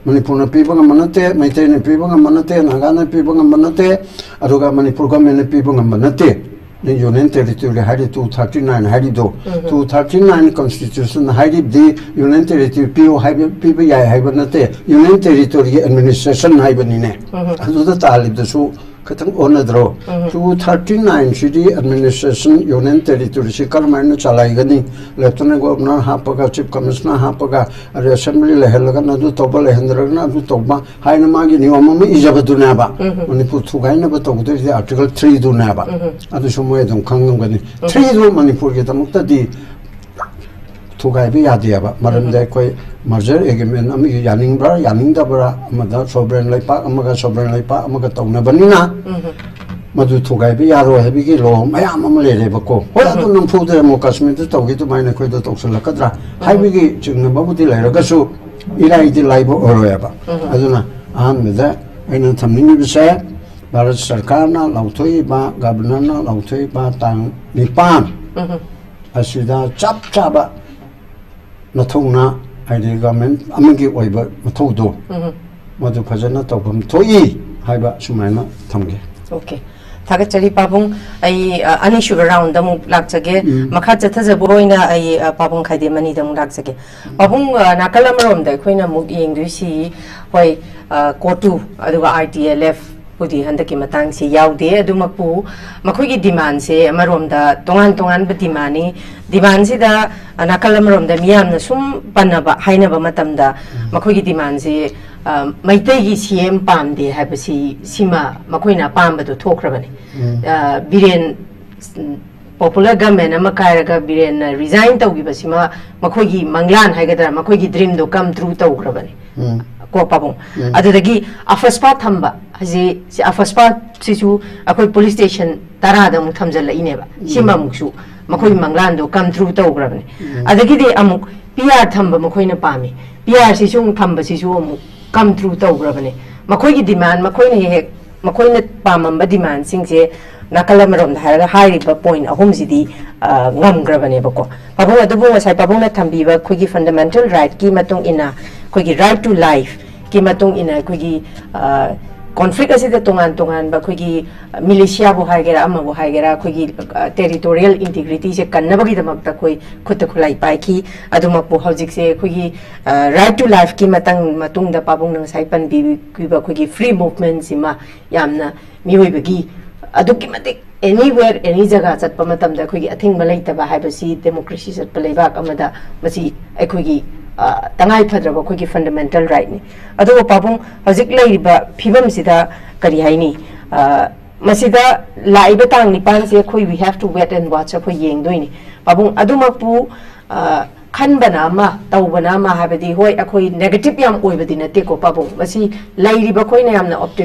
ꯃꯅꯤꯄꯨꯔꯅ ꯄꯤꯕ ꯉꯝꯕ ꯅꯠꯇꯦ, ꯃꯩꯇꯩꯅ ꯄꯤꯕ ꯉꯝꯕ ꯅꯠꯇꯦ, ꯅꯥꯒꯥꯅ ꯄꯤꯕ ꯉꯝꯕ ꯅꯠꯇꯦ, ꯑꯗꯨꯒ ꯃꯅꯤꯄꯨꯔ ꯒꯚꯔꯟꯃꯦꯟꯠꯅ ꯄꯤꯕ ꯉꯝꯕ ꯅꯠꯇꯦ꯫ ꯅꯪ ꯌꯨꯅꯤꯌꯟ ꯇꯦꯔꯤꯇꯣꯔꯤ ꯍꯥꯏꯔꯤ, two thirty nine ꯍꯥꯏꯔꯤꯗꯣ, two thirty nine ꯀꯟꯁꯇꯤꯇ꯭ꯌꯨꯁꯟ ꯍꯥꯏꯔꯤꯕꯗꯤ ꯌꯨꯅꯤꯌꯟ ꯇꯦꯔꯤꯇꯣꯔꯤ ꯄꯤꯌꯨ ꯍꯥꯏꯕ, ꯄꯤꯕ ꯌꯥꯏ ꯍꯥꯏꯕ ꯅꯠꯇꯦ, ꯌꯨꯅꯤꯌꯟ ꯇꯦꯔꯤꯇꯣꯔꯤꯒꯤ ꯑꯦꯗꯃꯤꯅꯤꯁꯇ꯭ꯔꯦꯁꯟ ꯍꯥꯏꯕꯅꯤꯅꯦ꯫ ꯑꯗꯨꯗ ꯇꯥꯜꯂꯤꯕꯗꯨꯁꯨ ꯈꯤꯇꯪ ꯑꯣꯟꯅꯗ꯭ꯔꯣ? Two thirty nine ꯁꯤꯗꯤ ꯑꯦꯗꯃꯤꯅꯤꯁꯇ꯭ꯔꯦꯁꯟ, ꯌꯨꯅꯤꯌꯟ ꯇꯦꯔꯤꯇꯣꯔꯤꯁꯤ ꯀꯔꯝꯍꯥꯏꯅ ꯆꯂꯥꯏꯒꯅꯤ? ꯂꯦꯐꯇꯅꯦꯟꯠ ꯒꯣꯚꯔꯅꯔ ꯍꯥꯞꯄꯒ, ꯆꯤꯐ ꯀꯃꯤꯁꯅꯔ ꯍꯥꯞꯄꯒ, ꯑꯗꯩ ꯑꯁꯦꯝꯕ꯭ꯂꯤ ꯂꯩꯍꯜꯂꯒꯅ ꯑꯗꯨ ꯇꯧꯕ, ꯂꯩꯍꯟꯗ꯭ꯔꯒꯅ ꯑꯗꯨ ꯇꯧꯕ ꯍꯥꯏꯅ ꯃꯥꯒꯤ ꯅꯤꯌꯣꯝ ꯑꯃ ꯏꯖꯕꯗꯨꯅꯦꯕ꯫ ꯃꯅꯤꯄꯨꯔ ꯊꯨꯒꯥꯏꯅꯕ ꯇꯧꯒꯗꯣꯏꯁꯦ ꯑꯥꯔꯇꯤꯀꯜ ꯊ꯭ꯔꯤꯗꯨꯅꯦꯕ꯫ ꯑꯗꯨꯁꯨ ꯃꯣꯏ ꯑꯗꯨꯝ ꯈꯪꯉꯝꯒꯅꯤ꯫ ꯊ꯭ꯔꯤꯗꯨ ꯃꯅꯤꯄꯨꯔꯒꯤꯗꯃꯛꯇꯗꯤ ꯊꯨꯒꯥꯏꯕ ꯌꯥꯗꯦꯕ, ꯃꯔꯝꯗꯤ ꯑꯩꯈꯣꯏ ꯃꯔꯖꯔ ꯑꯦꯒ꯭ꯔꯤꯃꯦꯟ ꯑꯃꯒꯤ ꯌꯥꯅꯤꯡꯕ꯭ꯔꯥ ꯌꯥꯅꯤꯡꯗꯕ꯭ꯔꯥ, ꯑꯃꯗ ꯁꯣꯕꯔꯦꯟ ꯂꯩꯄꯥꯛ ꯑꯃꯒ ꯁꯣꯕꯔꯦꯟ ꯂꯩꯄꯥꯛ ꯑꯃꯒ ꯇꯧꯅꯕꯅꯤꯅ ꯃꯗꯨ ꯊꯨꯒꯥꯏꯕ ꯌꯥꯔꯣꯏ ꯍꯥꯏꯕꯒꯤ ꯂꯣ ꯃꯌꯥꯝ ꯑꯃ ꯂꯩꯔꯦꯕꯀꯣ꯫ ꯍꯣꯏ, ꯑꯗꯨ ꯅꯝꯐꯨꯗ ꯖꯝꯃꯨ ꯀꯥꯁꯃꯤꯔꯗ ꯇꯧꯈꯤ ꯑꯗꯨꯃꯥꯏꯅ ꯑꯩꯈꯣꯏꯗ ꯇꯧꯁꯤꯜꯂꯛꯀꯗ꯭ꯔꯥ ꯍꯥꯏꯕꯒꯤ ꯆꯤꯡꯅꯕꯕꯨꯗꯤ ꯂꯩꯔꯒꯁꯨ, ꯏꯔꯥꯏꯗꯤ ꯂꯥꯏꯕ ꯑꯣꯏꯔꯣꯏꯕ꯫ ꯑꯗꯨꯅ ꯑꯍꯥꯟꯕꯗ ꯑꯩꯅ ꯊꯝꯅꯤꯡꯉꯤꯕꯁꯦ, ꯚꯥꯔꯠ ꯁꯔꯀꯥꯔꯅ ꯂꯥꯎꯊꯣꯛꯏꯕ, ꯒꯚꯔꯅꯔꯅ ꯂꯥꯎꯊꯣꯛꯏꯕ ꯇꯥꯡ ꯅꯤꯄꯥꯟ ꯑꯁꯤꯗ ꯆꯞ ꯆꯥꯕ ꯃꯊꯧꯅꯥ, ꯍꯥꯏꯗꯤ ꯒꯚꯔꯟꯃꯦꯟꯠ ꯑꯃꯒꯤ ꯑꯣꯏꯕ ꯃꯊꯧꯗꯣ, ꯃꯗꯨ ꯐꯖꯅ ꯇꯧꯐꯝ ꯊꯣꯛꯏ ꯍꯥꯏꯕ ꯁꯨꯃꯥꯏꯅ ꯊꯝꯒꯦ꯫ ꯑꯣꯀꯦ꯫ ꯊꯥꯒꯠꯆꯔꯤ ꯄꯥꯕꯨꯡ꯫ ꯑꯩ ꯑ, ꯑꯅꯤꯁꯨꯕ ꯔꯥꯎꯟꯗ ꯑꯃꯨꯛ ꯂꯥꯛꯆꯒꯦ꯫ ꯃꯈꯥ ꯆꯠꯊꯖꯕ ꯑꯣꯏꯅ ꯑꯩ ꯑ, ꯄꯥꯕꯨꯡ ꯈꯥꯏꯗꯦꯝ ꯑꯅꯤꯗ ꯑꯃꯨꯛ ꯂꯥꯛꯆꯒꯦ꯫ ꯄꯥꯕꯨꯡ, ꯑ, ꯅꯥꯀꯜ ꯑꯃꯔꯣꯝꯗ ꯑꯩꯈꯣꯏꯅ ꯑꯃꯨꯛ ꯌꯦꯡꯗꯣꯏꯁꯤ, ꯍꯣꯏ, ꯑ, ꯀꯣꯇꯨ ꯑꯗꯨꯒ ꯑꯥꯔ ꯇꯤ ꯑꯦꯜ ꯑꯦꯐ ꯄꯨꯗꯤ ꯍꯟꯗꯛꯀꯤ ꯃꯇꯥꯡꯁꯤ ꯌꯥꯎꯗꯦ꯫ ꯑꯗꯨꯃꯛꯄꯨ ꯃꯈꯣꯏꯒꯤ ꯗꯤꯃꯥꯟꯁꯦ ꯑꯃꯔꯣꯝꯗ ꯇꯣꯉꯥꯟ ꯇꯣꯉꯥꯟꯕ ꯗꯤꯃꯥꯟꯅꯤ꯫ ꯗꯤꯃꯥꯟꯁꯤꯗ, ꯑ, ꯅꯥꯀꯜ ꯑꯃꯔꯣꯝꯗ ꯃꯤꯌꯥꯝꯅ ꯁꯨꯝ ꯄꯟꯅꯕ, ꯍꯥꯏꯅꯕ ꯃꯇꯝꯗ ꯃꯈꯣꯏꯒꯤ ꯗꯤꯃꯥꯟꯁꯤ, ꯑ, ꯃꯩꯇꯩꯒꯤ ꯁꯤ ꯑꯦꯝ ꯄꯥꯝꯗꯦ ꯍꯥꯏꯕꯁꯤ, ꯁꯤꯃ ꯃꯈꯣꯏꯅ ꯑꯄꯥꯝꯕꯗꯣ ꯊꯣꯛꯈ꯭ꯔꯕꯅꯤ꯫ ꯑ, ꯕꯤꯔꯦꯟ, ꯎꯝ, ꯄꯣꯄꯨꯂꯔ ꯒꯚꯔꯟꯃꯦꯟ ꯑꯃ ꯀꯥꯏꯔꯒ ꯕꯤꯔꯦꯟꯅ ꯔꯤꯖꯥꯏꯟ ꯇꯧꯈꯤꯕꯁꯤꯃ ꯃꯈꯣꯏꯒꯤ ꯃꯪꯂꯥꯟ ꯍꯥꯏꯒꯗ꯭ꯔꯥ, ꯃꯈꯣꯏꯒꯤ ꯗ꯭ꯔꯤꯝꯗꯣ ꯀꯝ ꯇ꯭ꯔꯨ ꯇꯧꯈ꯭ꯔꯕꯅꯤ꯫ ꯀꯣ ꯄꯥꯕꯨꯡ? ꯑꯗꯨꯗꯒꯤ ꯑꯐꯁꯄꯥ ꯊꯝꯕ ꯍꯥꯏꯁꯤ, ꯁꯤ ꯑꯐꯁꯄꯥꯁꯤꯁꯨ ꯑꯩꯈꯣꯏ ꯄꯨꯂꯤꯁ ꯁ꯭ꯇꯦꯁꯟ ꯇꯔꯥꯗ ꯑꯃꯨꯛ ꯊꯝꯖꯤꯜꯂꯛꯏꯅꯦꯕ꯫ ꯁꯤꯃ ꯑꯃꯨꯛꯁꯨ ꯃꯈꯣꯏꯒꯤ ꯃꯪꯂꯥꯟꯗꯣ ꯀꯝ ꯇ꯭ꯔꯨ ꯇꯧꯈ꯭ꯔꯕꯅꯤ꯫ ꯑꯗꯒꯤꯗꯤ ꯑꯃꯨꯛ ꯄꯤ ꯑꯥꯔ ꯊꯝꯕ ꯃꯈꯣꯏꯅ ꯄꯥꯝꯃꯤ꯫ ꯄꯤ ꯑꯥꯔꯁꯤꯁꯨ ꯑꯃꯨꯛ ꯊꯝꯕꯁꯤꯁꯨ ꯑꯃꯨꯛ ꯀꯝ ꯇ꯭ꯔꯨ ꯇꯧꯈ꯭ꯔꯕꯅꯤ꯫ ꯃꯈꯣꯏꯒꯤ ꯗꯤꯃꯥꯟ, ꯃꯈꯣꯏꯅ ꯍꯦꯛ ꯍꯦꯛ ꯃꯈꯣꯏꯅ ꯄꯥꯝꯃꯝꯕ ꯗꯤꯃꯥꯟꯁꯤꯡꯁꯦ ꯅꯥꯀꯜ ꯑꯃꯔꯣꯝꯗ ꯍꯥꯏꯔꯒ ꯍꯥꯏꯔꯤꯕ ꯄꯣꯏꯟ ꯑꯍꯨꯝꯁꯤꯗꯤ, ꯑ, ꯉꯝꯈ꯭ꯔꯕꯅꯦꯕꯀꯣ꯫ ꯄꯥꯕꯨꯡ, ꯑꯗꯨꯕꯨ ꯉꯁꯥꯏ ꯄꯥꯕꯨꯡꯅ ꯊꯝꯕꯤꯕ ꯑꯩꯈꯣꯏꯒꯤ ꯐꯟꯗꯥꯃꯦꯟꯇꯦꯜ ꯔꯥꯏꯠꯀꯤ ꯃꯇꯨꯡ ꯏꯟꯅ, ꯑꯩꯈꯣꯏꯒꯤ ꯔꯥꯏꯠ ꯇꯨ ꯂꯥꯏꯐꯀꯤ ꯃꯇꯨꯡ ꯏꯟꯅ ꯑꯩꯈꯣꯏꯒꯤ, ꯑ, ꯀꯣꯟꯐ꯭ꯂꯤꯛ ꯑꯁꯤꯗ ꯇꯣꯉꯥꯟ ꯇꯣꯉꯥꯟꯕ ꯑꯩꯈꯣꯏꯒꯤ ꯃꯤꯂꯤꯁꯤꯌꯥꯕꯨ ꯍꯥꯏꯒꯦꯔꯥ, ꯑꯃꯕꯨ ꯍꯥꯏꯒꯦꯔꯥ, ꯑꯩꯈꯣꯏꯒꯤ, ꯑ, ꯇꯦꯔꯤꯇꯣꯔꯤꯌꯦꯜ ꯏꯟꯇꯤꯒ꯭ꯔꯤꯇꯤꯁꯦ ꯀꯟꯅꯕꯒꯤꯗꯃꯛꯇ ꯑꯩꯈꯣꯏ ꯈꯨꯠꯇ ꯈꯨꯠꯂꯥꯏ ꯄꯥꯏꯈꯤ꯫ ꯑꯗꯨꯃꯛꯄꯨ ꯍꯧꯖꯤꯛꯁꯦ ꯑꯩꯈꯣꯏꯒꯤ, ꯑ, ꯔꯥꯏꯠ ꯇꯨ ꯂꯥꯏꯐꯀꯤ ꯃꯇꯥꯡ, ꯃꯇꯨꯡꯗ ꯄꯥꯕꯨꯡꯅ ꯉꯁꯥꯏ ꯄꯟꯕꯤꯈꯤꯕ ꯑꯩꯈꯣꯏꯒꯤ ꯐ꯭ꯔꯤ ꯃꯨꯚꯃꯦꯟꯁꯤꯃ ꯌꯥꯝꯅ ꯃꯤꯑꯣꯏꯕꯒꯤ ꯑꯗꯨꯛꯀꯤ ꯃꯇꯤꯛ anywhere, any ꯖꯒꯥ ꯆꯠꯄ ꯃꯇꯝꯗ ꯑꯩꯈꯣꯏꯒꯤ ꯑꯊꯤꯡꯕ ꯂꯩꯇꯕ ꯍꯥꯏꯕꯁꯤ ꯗꯦꯃꯣꯀ꯭ꯔꯦꯁꯤ ꯆꯠꯄ ꯂꯩꯕꯥꯛ ꯑꯃꯗ ꯃꯁꯤ ꯑꯩꯈꯣꯏꯒꯤ, ꯑ, ꯇꯉꯥꯏ ꯐꯗ꯭ꯔꯕ ꯑꯩꯈꯣꯏꯒꯤ ꯐꯟꯗꯥꯃꯦꯟꯇꯦꯜ ꯔꯥꯏꯠꯅꯤ꯫ ꯑꯗꯨꯕꯨ ꯄꯥꯕꯨꯡ, ꯍꯧꯖꯤꯛ ꯂꯩꯔꯤꯕ ꯐꯤꯕꯝꯁꯤꯗ ꯀꯔꯤ ꯍꯥꯏꯅꯤ? ꯑ, ꯃꯁꯤꯗ ꯂꯥꯛꯏꯕ ꯇꯥꯡ ꯅꯤꯄꯥꯟꯁꯦ ꯑꯩꯈꯣꯏ we have to wait and watch, ꯑꯩꯈꯣꯏ ꯌꯦꯡꯗꯣꯏꯅꯤ꯫ ꯄꯥꯕꯨꯡ, ꯑꯗꯨꯃꯛꯄꯨ, ꯑ, ꯈꯟꯕꯅ ꯑꯃ, ꯇꯧꯕꯅ ꯑꯃ ꯍꯥꯏꯕꯗꯤ, ꯍꯣꯏ, ꯑꯩꯈꯣꯏ ꯅꯦꯒꯦꯇꯤꯚ ꯌꯥꯝ ꯑꯣꯏꯕꯗꯤ ꯅꯠꯇꯦꯀꯣ ꯄꯥꯕꯨꯡ꯫ ꯃꯁꯤ ꯂꯩꯔꯤꯕ ꯑꯩꯈꯣꯏꯅ ꯌꯥꯝꯅ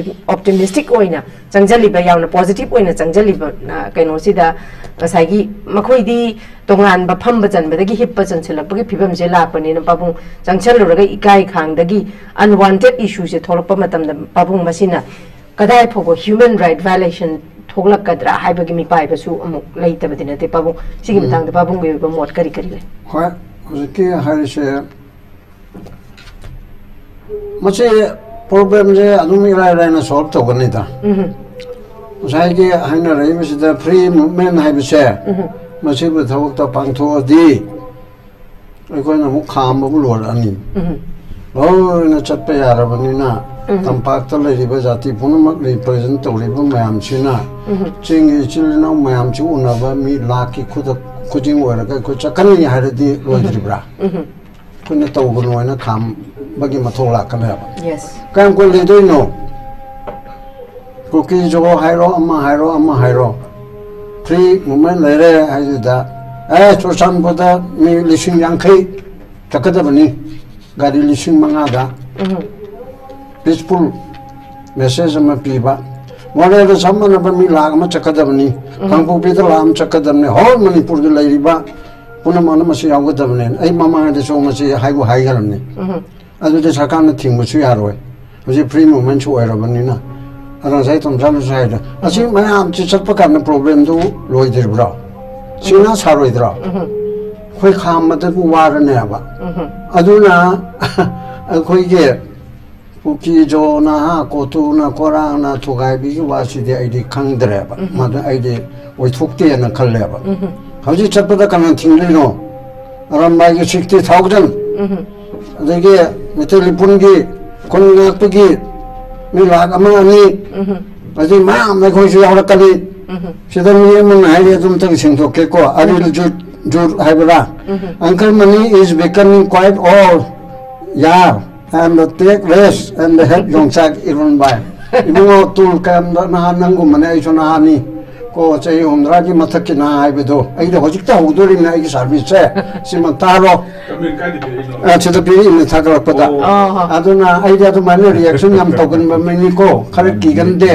ꯑꯣꯞꯇꯤꯃꯤꯁꯇꯤꯛ ꯑꯣꯏꯅ ꯆꯪꯁꯤꯜꯂꯤꯕ, ꯌꯥꯝꯅ ꯄꯣꯖꯤꯇꯤꯚ ꯑꯣꯏꯅ ꯆꯪꯁꯤꯜꯂꯤꯕ, ꯑ, ꯀꯩꯅꯣꯁꯤꯗ ꯉꯁꯥꯏꯒꯤ ꯃꯈꯣꯏꯗꯤ ꯇꯣꯉꯥꯟꯕ ꯐꯝꯕ ꯆꯟꯕꯗꯒꯤ ꯍꯤꯞꯄ ꯆꯟꯁꯤꯜꯂꯛꯄꯒꯤ ꯐꯤꯕꯝꯁꯦ ꯂꯥꯛꯄꯅꯤꯅ ꯄꯥꯕꯨꯡ, ꯆꯪꯁꯤꯜꯂꯨꯔꯒ ꯏꯀꯥꯏ ꯈꯥꯡꯗꯒꯤ ꯑꯟꯋꯥꯟꯇꯦꯗ ꯏꯁꯨꯁꯦ ꯊꯣꯛꯂꯛꯄ ꯃꯇꯝꯗ ꯄꯥꯕꯨꯡ, ꯃꯁꯤꯅ ꯀꯗꯥꯏ ꯐꯥꯎꯕ human right violation ꯊꯣꯛꯂꯛꯀꯗ꯭ꯔꯥ ꯍꯥꯏꯕꯒꯤ ꯃꯤꯄꯥꯏꯕꯁꯨ ꯑꯃꯨꯛ ꯂꯩꯇꯕꯗꯤ ꯅꯠꯇꯦ ꯄꯥꯕꯨꯡ꯫ ꯁꯤꯒꯤ ꯃꯇꯥꯡꯗ ꯄꯥꯕꯨꯡꯒꯤ ꯑꯣꯏꯕ ꯃꯣꯠ ꯀꯔꯤ ꯀꯔꯤ ꯂꯩ? ꯍꯣꯏ, ꯍꯧꯖꯤꯛꯀꯤ ꯍꯥꯏꯔꯤꯁꯦ, ꯃꯁꯤ ꯄ꯭ꯔꯣꯕ꯭ꯂꯦꯝꯁꯦ ꯑꯗꯨꯝ ꯏꯔꯥꯏ ꯂꯥꯏꯅ ꯁꯣꯜꯕ ꯇꯧꯒꯅꯤꯗ꯫ ꯎꯝ꯫ ꯉꯁꯥꯏꯒꯤ ꯍꯥꯏꯅꯔꯛꯏꯕꯁꯤꯗ free movement ꯍꯥꯏꯕꯁꯦ, ꯃꯁꯤꯕꯨ ꯊꯕꯛꯇ ꯄꯥꯡꯊꯣꯛꯑꯗꯤ ꯑꯩꯈꯣꯏꯅ ꯑꯃꯨꯛ ꯈꯥꯝꯕꯕꯨ ꯂꯣꯏꯔꯛꯑꯅꯤ꯫ ꯂꯣꯏꯅ ꯆꯠꯄ ꯌꯥꯔꯕꯅꯤꯅ, ꯇꯝꯄꯥꯛꯇ ꯂꯩꯔꯤꯕ ꯖꯥꯇꯤ ꯄꯨꯝꯅꯃꯛ represent ꯇꯧꯔꯤꯕ ꯃꯌꯥꯝꯁꯤꯅ, ꯆꯤꯡꯒꯤ ꯏꯆꯤꯜ ꯏꯅꯥꯎ ꯃꯌꯥꯝꯁꯤ ꯎꯅꯕ ꯃꯤ ꯂꯥꯛꯀꯤ ꯈꯨꯗꯛ ꯈꯨꯗꯤꯡ ꯑꯣꯏꯔꯒ ꯑꯩꯈꯣꯏ ꯆꯠꯀꯅꯤ ꯍꯥꯏꯔꯗꯤ ꯂꯣꯏꯗ꯭ꯔꯤꯕ꯭ꯔꯥ? ꯑꯩꯈꯣꯏꯅ ꯇꯧꯒꯅꯨ ꯍꯥꯏꯅ ꯈꯥꯝꯕꯒꯤ ꯃꯊꯧ ꯂꯥꯛꯀꯅꯦꯕ꯫ Yes. ꯀꯌꯥꯝ ꯀꯨꯏ ꯂꯩꯗꯣꯏꯅꯣ? ꯀꯨꯀꯤ ꯖꯣ ꯍꯥꯏꯔꯣ, ꯑꯃ ꯍꯥꯏꯔꯣ, ꯑꯃ ꯍꯥꯏꯔꯣ, free movement ꯂꯩꯔꯦ ꯍꯥꯏꯗꯨꯗ, ꯑꯦ, ꯆꯨꯔꯆꯥꯟꯄꯨꯔꯗ ꯃꯤ ꯂꯤꯁꯤꯡ ꯌꯥꯡꯈꯩ ꯆꯠꯀꯗꯕꯅꯤ, ꯒꯥꯔꯤ ꯂꯤꯁꯤꯡ ꯃꯉꯥꯗ꯫ Peaceful message ꯑꯃ ꯄꯤꯕ꯫ ꯃꯣꯔꯦꯗ ꯆꯞ ꯃꯥꯟꯅꯕ ꯃꯤ ꯂꯥꯛ ꯑꯃ ꯆꯠꯀꯗꯕꯅꯤ, ꯀꯥꯡꯄꯣꯛꯄꯤꯗ ꯂꯥꯛ ꯑꯃ ꯆꯠꯀꯗꯕꯅꯤ, whole ꯃꯅꯤꯄꯨꯔꯗ ꯂꯩꯔꯤꯕ ꯄꯨꯝꯅꯃꯛꯅ ꯃꯁꯤ ꯌꯥꯎꯒꯗꯕꯅꯦ꯫ ꯑꯩ ꯃꯃꯥꯡꯗꯁꯨ ꯃꯁꯤ ꯍꯥꯏꯕꯨ ꯍꯥꯏꯈ꯭ꯔꯕꯅꯤ꯫ ꯑꯗꯨꯗꯤ ꯁꯔꯀꯥꯔꯅ ꯊꯤꯡꯕꯁꯨ ꯌꯥꯔꯣꯏ꯫ ꯍꯧꯖꯤꯛ free movementꯁꯨ ꯑꯣꯏꯔꯕꯅꯤꯅ꯫ ꯑꯗꯣ ꯉꯁꯥꯏ ꯇꯣꯝꯆꯥꯅꯁꯨ ꯍꯥꯏꯗꯣ, ꯑꯁꯤ ꯃꯌꯥꯝꯁꯤ ꯆꯠꯄ ꯀꯥꯟꯗ problemꯗꯨ ꯂꯣꯏꯗ꯭ꯔꯤꯕ꯭ꯔꯣ? ꯁꯤꯅ ꯁꯥꯔꯣꯏꯗ꯭ꯔꯣ? ꯑꯩꯈꯣꯏ ꯈꯥꯝꯕꯗꯕꯨ ꯋꯥꯔꯅꯦꯕ꯫ ꯑꯗꯨꯅ ꯑꯩꯈꯣꯏꯒꯤ ꯀꯨꯀꯤ ꯖꯣꯅ, ꯍꯥ, ꯀꯣꯇꯨꯅ, ꯀꯣꯔꯥꯡꯅ ꯊꯨꯒꯥꯏꯕꯤꯒꯤ ꯋꯥꯁꯤꯗꯤ ꯑꯩꯗꯤ ꯈꯪꯗ꯭ꯔꯦꯕ꯫ ꯃꯗꯨ ꯑꯩꯗꯤ ꯑꯣꯏꯊꯣꯛꯇꯦꯅ ꯈꯜꯂꯦꯕ꯫ ꯍꯧꯖꯤꯛ ꯆꯠꯄꯗ ꯀꯅꯥ ꯊꯤꯡꯗꯣꯏꯅꯣ? ꯑꯔꯥꯝꯕꯥꯏꯒꯤ sixty thousand, ꯑꯗꯒꯤ ꯃꯩꯇꯩ ꯂꯤꯄꯨꯟꯒꯤ ꯈꯨꯟ ꯉꯥꯛꯄꯒꯤ ꯃꯤ ꯂꯥꯛ ꯑꯃ ꯑꯅꯤ, ꯑꯗꯩ ꯃꯌꯥꯝ ꯑꯩꯈꯣꯏꯁꯨ ꯌꯥꯎꯔꯛꯀꯅꯤ꯫ ꯁꯤꯗ ꯃꯤ ꯑꯃꯅ ꯍꯥꯏꯔꯤ, ꯑꯗꯨꯝꯇꯪ ꯁꯦꯡꯗꯣꯛꯀꯦꯀꯣ, ꯑꯔꯤꯜ ꯖꯨꯠ, ꯖꯨꯠ ꯍꯥꯏꯕ꯭ꯔꯥ? Uncle, money is becoming quite old. Yeah, and take rest and help Yongchak Irunbai. ꯏꯕꯨꯡꯉꯣ, ꯇꯨꯜ ꯀꯌꯥꯝꯗ ꯅꯍꯥ ꯅꯪꯒꯨꯝꯕꯅꯦ, ꯑꯩꯁꯨ ꯅꯍꯥꯅꯤ꯫ ꯀꯣ, ꯆꯍꯤ ꯍꯨꯝꯗ꯭ꯔꯥꯒꯤ ꯃꯊꯛꯀꯤ ꯅꯍꯥ ꯍꯥꯏꯕꯗꯣ, ꯑꯩꯗꯤ ꯍꯧꯖꯤꯛꯇ ꯍꯧꯗꯣꯔꯤꯕꯅꯦ ꯑꯩꯒꯤ serviceꯁꯦ꯫ ꯁꯤꯃ ꯇꯥꯔꯣ꯫ ꯀꯃꯦꯟ ꯀꯥꯏꯗ ꯄꯤꯔꯛꯏꯅꯣ? ꯑ, ꯁꯤꯗ ꯄꯤꯔꯛꯏꯅꯦ, ꯊꯥꯒꯠꯂꯛꯄꯗ꯫ ꯑꯣ꯫ ꯑꯣ, ꯍꯣ꯫ ꯑꯗꯨꯅ ꯑꯩꯗꯤ ꯑꯗꯨꯃꯥꯏꯅ reaction ꯌꯥꯝ ꯇꯧꯒꯟꯕ ꯃꯤꯅꯤꯀꯣ, ꯈꯔ ꯀꯤꯒꯟꯗꯦ꯫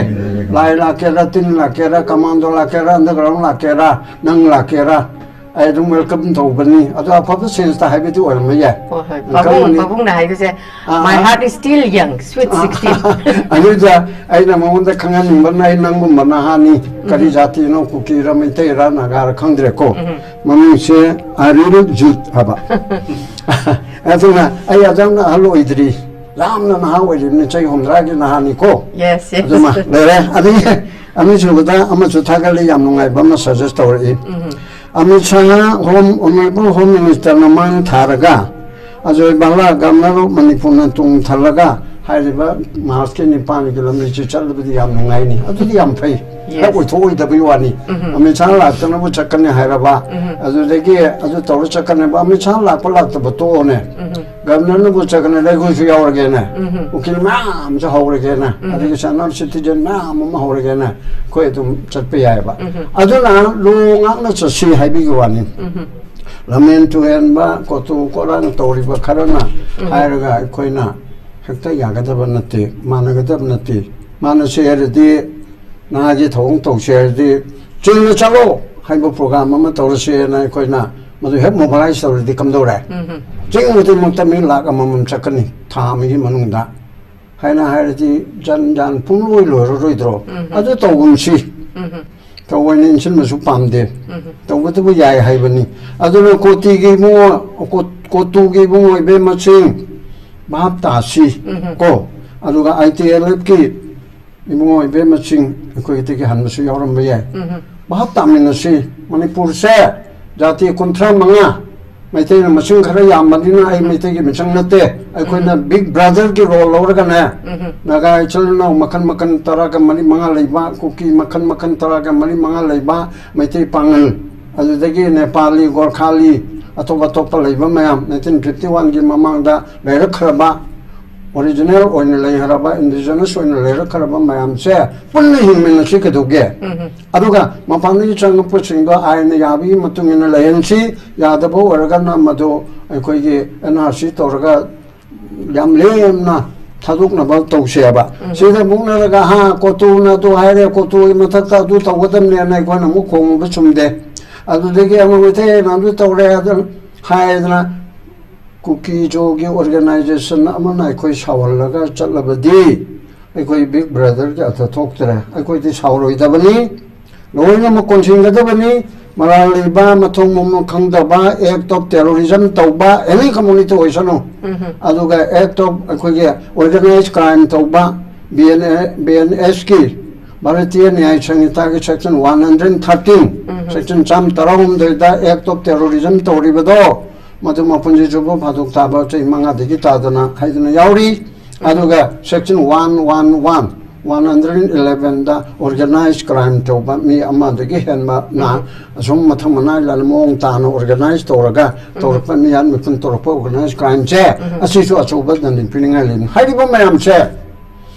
ꯂꯥꯏ ꯂꯥꯛꯀꯦꯔꯥ, ꯇꯤꯟ ꯂꯥꯛꯀꯦꯔꯥ, commando ꯂꯥꯛꯀꯦꯔꯥ, underground ꯂꯥꯛꯀꯦꯔꯥ, ꯅꯪ ꯂꯥꯛꯀꯦꯔꯥ, ꯑꯩ ꯑꯗꯨꯝ welcome ꯇꯧꯒꯅꯤ꯫ ꯑꯗꯣ ꯑꯐꯕ senseꯇ ꯍꯥꯏꯕꯗꯤ ꯑꯣꯏꯔꯝꯕ ꯌꯥꯏ꯫ ꯍꯣꯏ, ꯍꯣꯏ꯫ Welcome ꯄꯥꯕꯨꯡ, ꯑꯅꯤ꯫ ꯄꯥꯕꯨꯡꯅ ꯍꯥꯏꯕꯁꯦ, "My heart is still young, sweet sixteen." ꯑꯗꯨꯗ ꯑꯩꯅ ꯃꯉꯣꯟꯗ ꯈꯪꯍꯟꯅꯤꯡꯕꯅ, ꯑꯩ ꯅꯪꯒꯨꯝꯕ ꯅꯍꯥꯅꯤ, ꯀꯔꯤ ꯖꯥꯇꯤꯅꯣ, ꯀꯨꯀꯤꯔ, ꯃꯩꯇꯩꯔ, ꯅꯥꯒꯥꯔ ꯈꯪꯗ꯭ꯔꯦꯀꯣ꯫ ꯃꯃꯤꯡꯁꯦ ꯑꯔꯤꯜ ꯖꯨꯠ ꯍꯥꯏꯕ꯫ ꯑꯗꯨꯅ ꯑꯩ ꯑꯗꯨꯝꯅ ꯑꯍꯜ ꯑꯣꯏꯗ꯭ꯔꯤ꯫ ꯌꯥꯝꯅ ꯅꯍꯥ ꯑꯣꯏꯔꯤꯕꯅꯤ, ꯆꯍꯤ ꯍꯨꯝꯗ꯭ꯔꯥꯒꯤ ꯅꯍꯥꯅꯤꯀꯣ꯫ Yes, yes. ꯑꯗꯨꯃ ꯂꯩꯔꯦ꯫ ꯑꯗꯒꯤ ꯑꯅꯤꯁꯨꯕꯗ ꯑꯃꯁꯨ ꯊꯥꯒꯠꯂꯤ, ꯌꯥꯝ ꯅꯨꯡꯉꯥꯏꯕ ꯑꯃ suggest ꯇꯧꯔꯛꯏ꯫ ꯎꯝ. Amit Shah, home, honourable home ꯃꯤꯅꯤꯁꯇꯔꯅ ꯃꯥꯡ ꯊꯥꯔꯒ ꯑꯖꯣꯏ ꯚꯜꯂꯥ, ꯒꯕꯔꯅꯔ ꯑꯣꯐ ꯃꯅꯤꯄꯨꯔꯅ ꯇꯨꯡ ꯊꯜꯂꯒ ꯍꯥꯏꯔꯤꯕ ꯃꯥꯔꯁꯀꯤ ꯅꯤꯄꯥꯟꯒꯤ ꯂꯝꯕꯤꯁꯤ ꯆꯠꯂꯕꯗꯤ ꯌꯥꯝ ꯅꯨꯡꯉꯥꯏꯅꯤ꯫ ꯑꯗꯨꯗꯤ ꯌꯥꯝ ꯐꯩ꯫ Yes. ꯈꯔ ꯑꯣꯏꯊꯣꯛꯑꯣꯏꯗꯕꯩ ꯋꯥꯅꯤ꯫ ꯎꯝ. ꯑꯃꯤꯠ ꯁꯥꯍ ꯂꯥꯛꯇꯅꯕ ꯆꯠꯀꯅꯤ ꯍꯥꯏꯔꯕ, ꯎꯝ. ꯑꯗꯨꯗꯒꯤ ꯑꯗꯨ ꯇꯧꯔ ꯆꯠꯀꯅꯦꯕ꯫ ꯑꯃꯤꯠ ꯁꯥꯍ ꯂꯥꯛꯄ ꯂꯥꯛꯇꯕ ꯇꯣꯛꯑꯣꯅꯦ꯫ ꯎꯝ. ꯒꯕꯔꯅꯔꯅꯕꯨ ꯆꯠꯀꯅꯤ, ꯑꯩꯈꯣꯏꯁꯨ ꯌꯥꯎꯔꯒꯦꯅꯦ꯫ ꯎꯝ. ꯎꯀꯤꯜ ꯃꯌꯥꯝ ꯑꯃꯁꯨ ꯍꯧꯔꯒꯦꯅꯦ꯫ ꯎꯝ. ꯑꯗꯒꯤ senior citizen ꯃꯌꯥꯝ ꯑꯃ ꯍꯧꯔꯒꯦꯅꯦ꯫ ꯑꯩꯈꯣꯏ ꯑꯗꯨꯝ ꯆꯠꯄ ꯌꯥꯏꯑꯕ꯫ ꯎꯝ. ꯑꯗꯨꯅ ꯂꯣ ꯉꯥꯛꯅ ꯆꯠꯁꯤ ꯍꯥꯏꯕꯤꯒꯤ ꯋꯥꯅꯤ꯫ ꯎꯝ. ꯂꯝꯍꯦꯟ ꯇꯨꯍꯦꯟꯕ, ꯀꯣꯇꯨ ꯀꯣꯔꯥꯡ ꯇꯧꯔꯤꯕ ꯈꯔꯅ ꯎꯝ. ꯍꯥꯏꯔꯒ ꯑꯩꯈꯣꯏꯅ ꯍꯦꯛꯇ ꯌꯥꯒꯗꯕ ꯅꯠꯇꯦ, ꯃꯥꯟꯅꯒꯗꯕ ꯅꯠꯇꯦ꯫ ꯃꯥꯟꯅꯁꯦ ꯍꯥꯏꯔꯗꯤ ꯅꯍꯥꯒꯤ ꯊꯧꯑꯣꯡ ꯇꯧꯁꯦ ꯍꯥꯏꯔꯗꯤ ꯆꯤꯡꯗ ꯆꯠꯂꯣ ꯍꯥꯏꯕ program ꯑꯃ ꯇꯧꯔꯁꯦꯅ ꯑꯩꯈꯣꯏꯅ ꯃꯗꯨ ꯍꯦꯛ mobilize ꯇꯧꯔꯗꯤ ꯀꯝꯗꯧꯔꯦ? ꯎꯝ. ꯆꯤꯡ ꯈꯨꯗꯤꯡꯃꯛꯇ ꯃꯤ ꯂꯥꯛ ꯑꯃꯃꯝ ꯆꯠꯀꯅꯤ ꯊꯥ ꯑꯃꯒꯤ ꯃꯅꯨꯡꯗ ꯍꯥꯏꯅ ꯍꯥꯏꯔꯗꯤ ꯖꯟ ꯖꯥꯟ ꯄꯨꯡꯂꯣꯏ ꯂꯣꯏꯔꯔꯣꯏꯗ꯭ꯔꯣ? ꯎꯝ. ꯑꯗꯨ ꯇꯧꯒꯨꯝꯁꯤ꯫ ꯎꯝ. ꯇꯧꯑꯣꯏꯅ ꯏꯟꯁꯤꯟꯕꯁꯨ ꯄꯥꯝꯗꯦ꯫ ꯎꯝ. ꯇꯧꯕꯇꯕꯨ ꯌꯥꯏ ꯍꯥꯏꯕꯅꯤ꯫ ꯑꯗꯨꯅ ꯀꯣꯇꯤꯒꯤ ꯏꯕꯨꯡꯉꯣ, ꯀꯣ-, ꯀꯣꯇꯨꯒꯤ ꯏꯕꯨꯡꯉꯣ ꯏꯕꯦꯝꯃꯁꯤꯡ ꯚꯥꯞ ꯇꯥꯁꯤ꯫ ꯎꯝ. ꯀꯣ, ꯑꯗꯨꯒ ITLFꯀꯤ ꯏꯕꯨꯡꯉꯣ ꯏꯕꯦꯝꯃꯁꯤꯡ ꯑꯩꯈꯣꯏꯗꯒꯤ ꯍꯟꯕꯁꯨ ꯌꯥꯎꯔꯝꯕ ꯌꯥꯏ꯫ ꯎꯝ. ꯚꯥꯞ ꯇꯥꯃꯤꯟꯅꯁꯤ꯫ ꯃꯅꯤꯄꯨꯔꯁꯦ ꯖꯥꯇꯤ ꯀꯨꯟꯊ꯭ꯔꯥ ꯃꯉꯥ, ꯃꯩꯇꯩꯅ ꯃꯁꯤꯡ ꯈꯔ ꯌꯥꯝꯕꯅꯤꯅ ꯑꯩ ꯃꯩꯇꯩꯒꯤ ꯃꯤꯆꯪ ꯅꯠꯇꯦ꯫ ꯑꯩꯈꯣꯏꯅ big brotherꯒꯤ role ꯂꯧꯔꯒꯅꯦ, ꯎꯝ. ꯅꯥꯒꯥ ꯏꯆꯤꯜ ꯏꯅꯥꯎ ꯃꯈꯜ ꯃꯈꯜ ꯇꯔꯥꯒ ꯃꯔꯤ ꯃꯉꯥ ꯂꯩꯕ, ꯀꯨꯀꯤ ꯃꯈꯜ ꯃꯈꯜ ꯇꯔꯥꯒ ꯃꯔꯤ ꯃꯉꯥ ꯂꯩꯕ, ꯃꯩꯇꯩ ꯄꯥꯉꯜ, ꯑꯗꯨꯗꯒꯤ ꯅꯦꯄꯥꯂꯤ, ꯒꯣꯔꯈꯥꯂꯤ, ꯑꯇꯣꯞ ꯑꯇꯣꯞꯄ ꯂꯩꯕ ꯃꯌꯥꯝ, nineteen fifty oneꯒꯤ ꯃꯃꯥꯡꯗ ꯂꯩꯔꯛꯈ꯭ꯔꯕ, original ꯑꯣꯏꯅ ꯂꯩꯈ꯭ꯔꯕ, indigenous ꯑꯣꯏꯅ ꯂꯩꯔꯛꯈ꯭ꯔꯕ ꯃꯌꯥꯝꯁꯦ ꯄꯨꯟꯅ ꯍꯤꯡꯃꯤꯟꯅꯁꯤ ꯀꯩꯗꯧꯒꯦ? ꯎꯝ. ꯑꯗꯨꯒ ꯃꯄꯥꯟꯗꯒꯤ ꯆꯪꯉꯛꯄꯁꯤꯡꯗꯣ ꯑꯥꯏꯟꯅ ꯌꯥꯕꯒꯤ ꯃꯇꯨꯡ ꯏꯟꯅ ꯂꯩꯍꯟꯁꯤ, ꯌꯥꯗꯕ ꯑꯣꯏꯔꯒꯅ ꯃꯗꯨ ꯑꯩꯈꯣꯏꯒꯤ NRC ꯇꯧꯔꯒ ꯌꯥꯝ ꯂꯦꯝꯅ ꯊꯥꯗꯣꯛꯅꯕ ꯇꯧꯁꯦꯕ꯫ ꯎꯝ. ꯁꯤꯗ ꯃꯨꯛꯅꯔꯒ, "ꯍꯥ, ꯀꯣꯇꯨꯅ ꯑꯗꯨ ꯍꯥꯏꯔꯦ, ꯀꯣꯇꯨꯒꯤ ꯃꯊꯛꯇ ꯑꯗꯨ ꯇꯧꯒꯗꯕꯅꯦꯅ" ꯑꯩꯈꯣꯏꯅ ꯑꯃꯨꯛ ꯈꯣꯡꯕ ꯆꯨꯝꯗꯦ꯫ ꯑꯗꯨꯗꯒꯤ ꯑꯃ ꯃꯩꯇꯩꯅ ꯑꯗꯨ ꯇꯧꯔꯦ ꯑꯗꯨ ꯍꯥꯏꯗꯅ ꯀꯨꯀꯤ ꯖꯣꯒꯤ organization ꯑꯃꯅ ꯑꯩꯈꯣꯏ ꯁꯥꯎꯍꯜꯂꯒ ꯆꯠꯂꯕꯗꯤ ꯑꯩꯈꯣꯏ big brotherꯒꯤ ꯑꯔꯊ ꯊꯣꯛꯇ꯭ꯔꯦ꯫ ꯑꯩꯈꯣꯏꯗꯤ ꯁꯥꯎꯔꯣꯏꯗꯕꯅꯤ, ꯂꯣꯏꯅꯃꯛ ꯀꯣꯟꯁꯤꯟꯒꯗꯕꯅꯤ꯫ ꯃꯔꯥꯜ ꯂꯩꯕ, ꯃꯊꯣꯡ ꯃꯔꯝ ꯈꯪꯗꯕ, act of terrorism ꯇꯧꯕ, any community ꯑꯣꯏꯁꯅꯨ, ꯑꯗꯨꯒ act of ꯑꯩꯈꯣꯏꯒꯤ organized crime ꯇꯧꯕ, B N A, B N S ꯀꯤ, Bharatiya ꯅ꯭ꯌꯥꯌ ꯁꯪꯍꯤꯇꯥꯒꯤ section one hundred thirteen, section ꯆꯥꯝꯃ ꯇꯔꯥꯍꯨꯝꯗꯣꯏꯗ act of terrorism ꯇꯧꯔꯤꯕꯗꯣ, ꯃꯗꯨ ꯃꯄꯨꯟꯁꯤ ꯆꯨꯞꯄ ꯐꯥꯗꯣꯛ ꯇꯥꯕ ꯆꯍꯤ ꯃꯉꯥꯗꯒꯤ ꯇꯥꯗꯅ ꯍꯥꯏꯗꯅ ꯌꯥꯎꯔꯤ꯫ ꯑꯗꯨꯒ section one one one, one hundred elevenꯗ organized crime ꯇꯧꯕ ꯃꯤ ꯑꯃꯗꯒꯤ ꯍꯦꯟꯕꯅ ꯑꯁꯨꯝ ꯃꯊꯪ ꯃꯅꯥꯏ ꯂꯥꯟꯅ ꯃꯑꯣꯡ ꯇꯥꯅ organize ꯇꯧꯔꯒ ꯇꯧꯔꯛꯄ, ꯃꯤꯌꯥꯟ ꯃꯤꯄꯨꯟ ꯇꯧꯔꯛꯄ organized crimeꯁꯦ, ꯑꯁꯤꯁꯨ ꯑꯆꯧꯕ ꯗꯟꯗꯤ ꯄꯤꯅꯤꯡꯉꯥꯏ ꯂꯩꯕꯅꯤ꯫ ꯍꯥꯏꯔꯤꯕ ꯃꯌꯥꯝꯁꯦ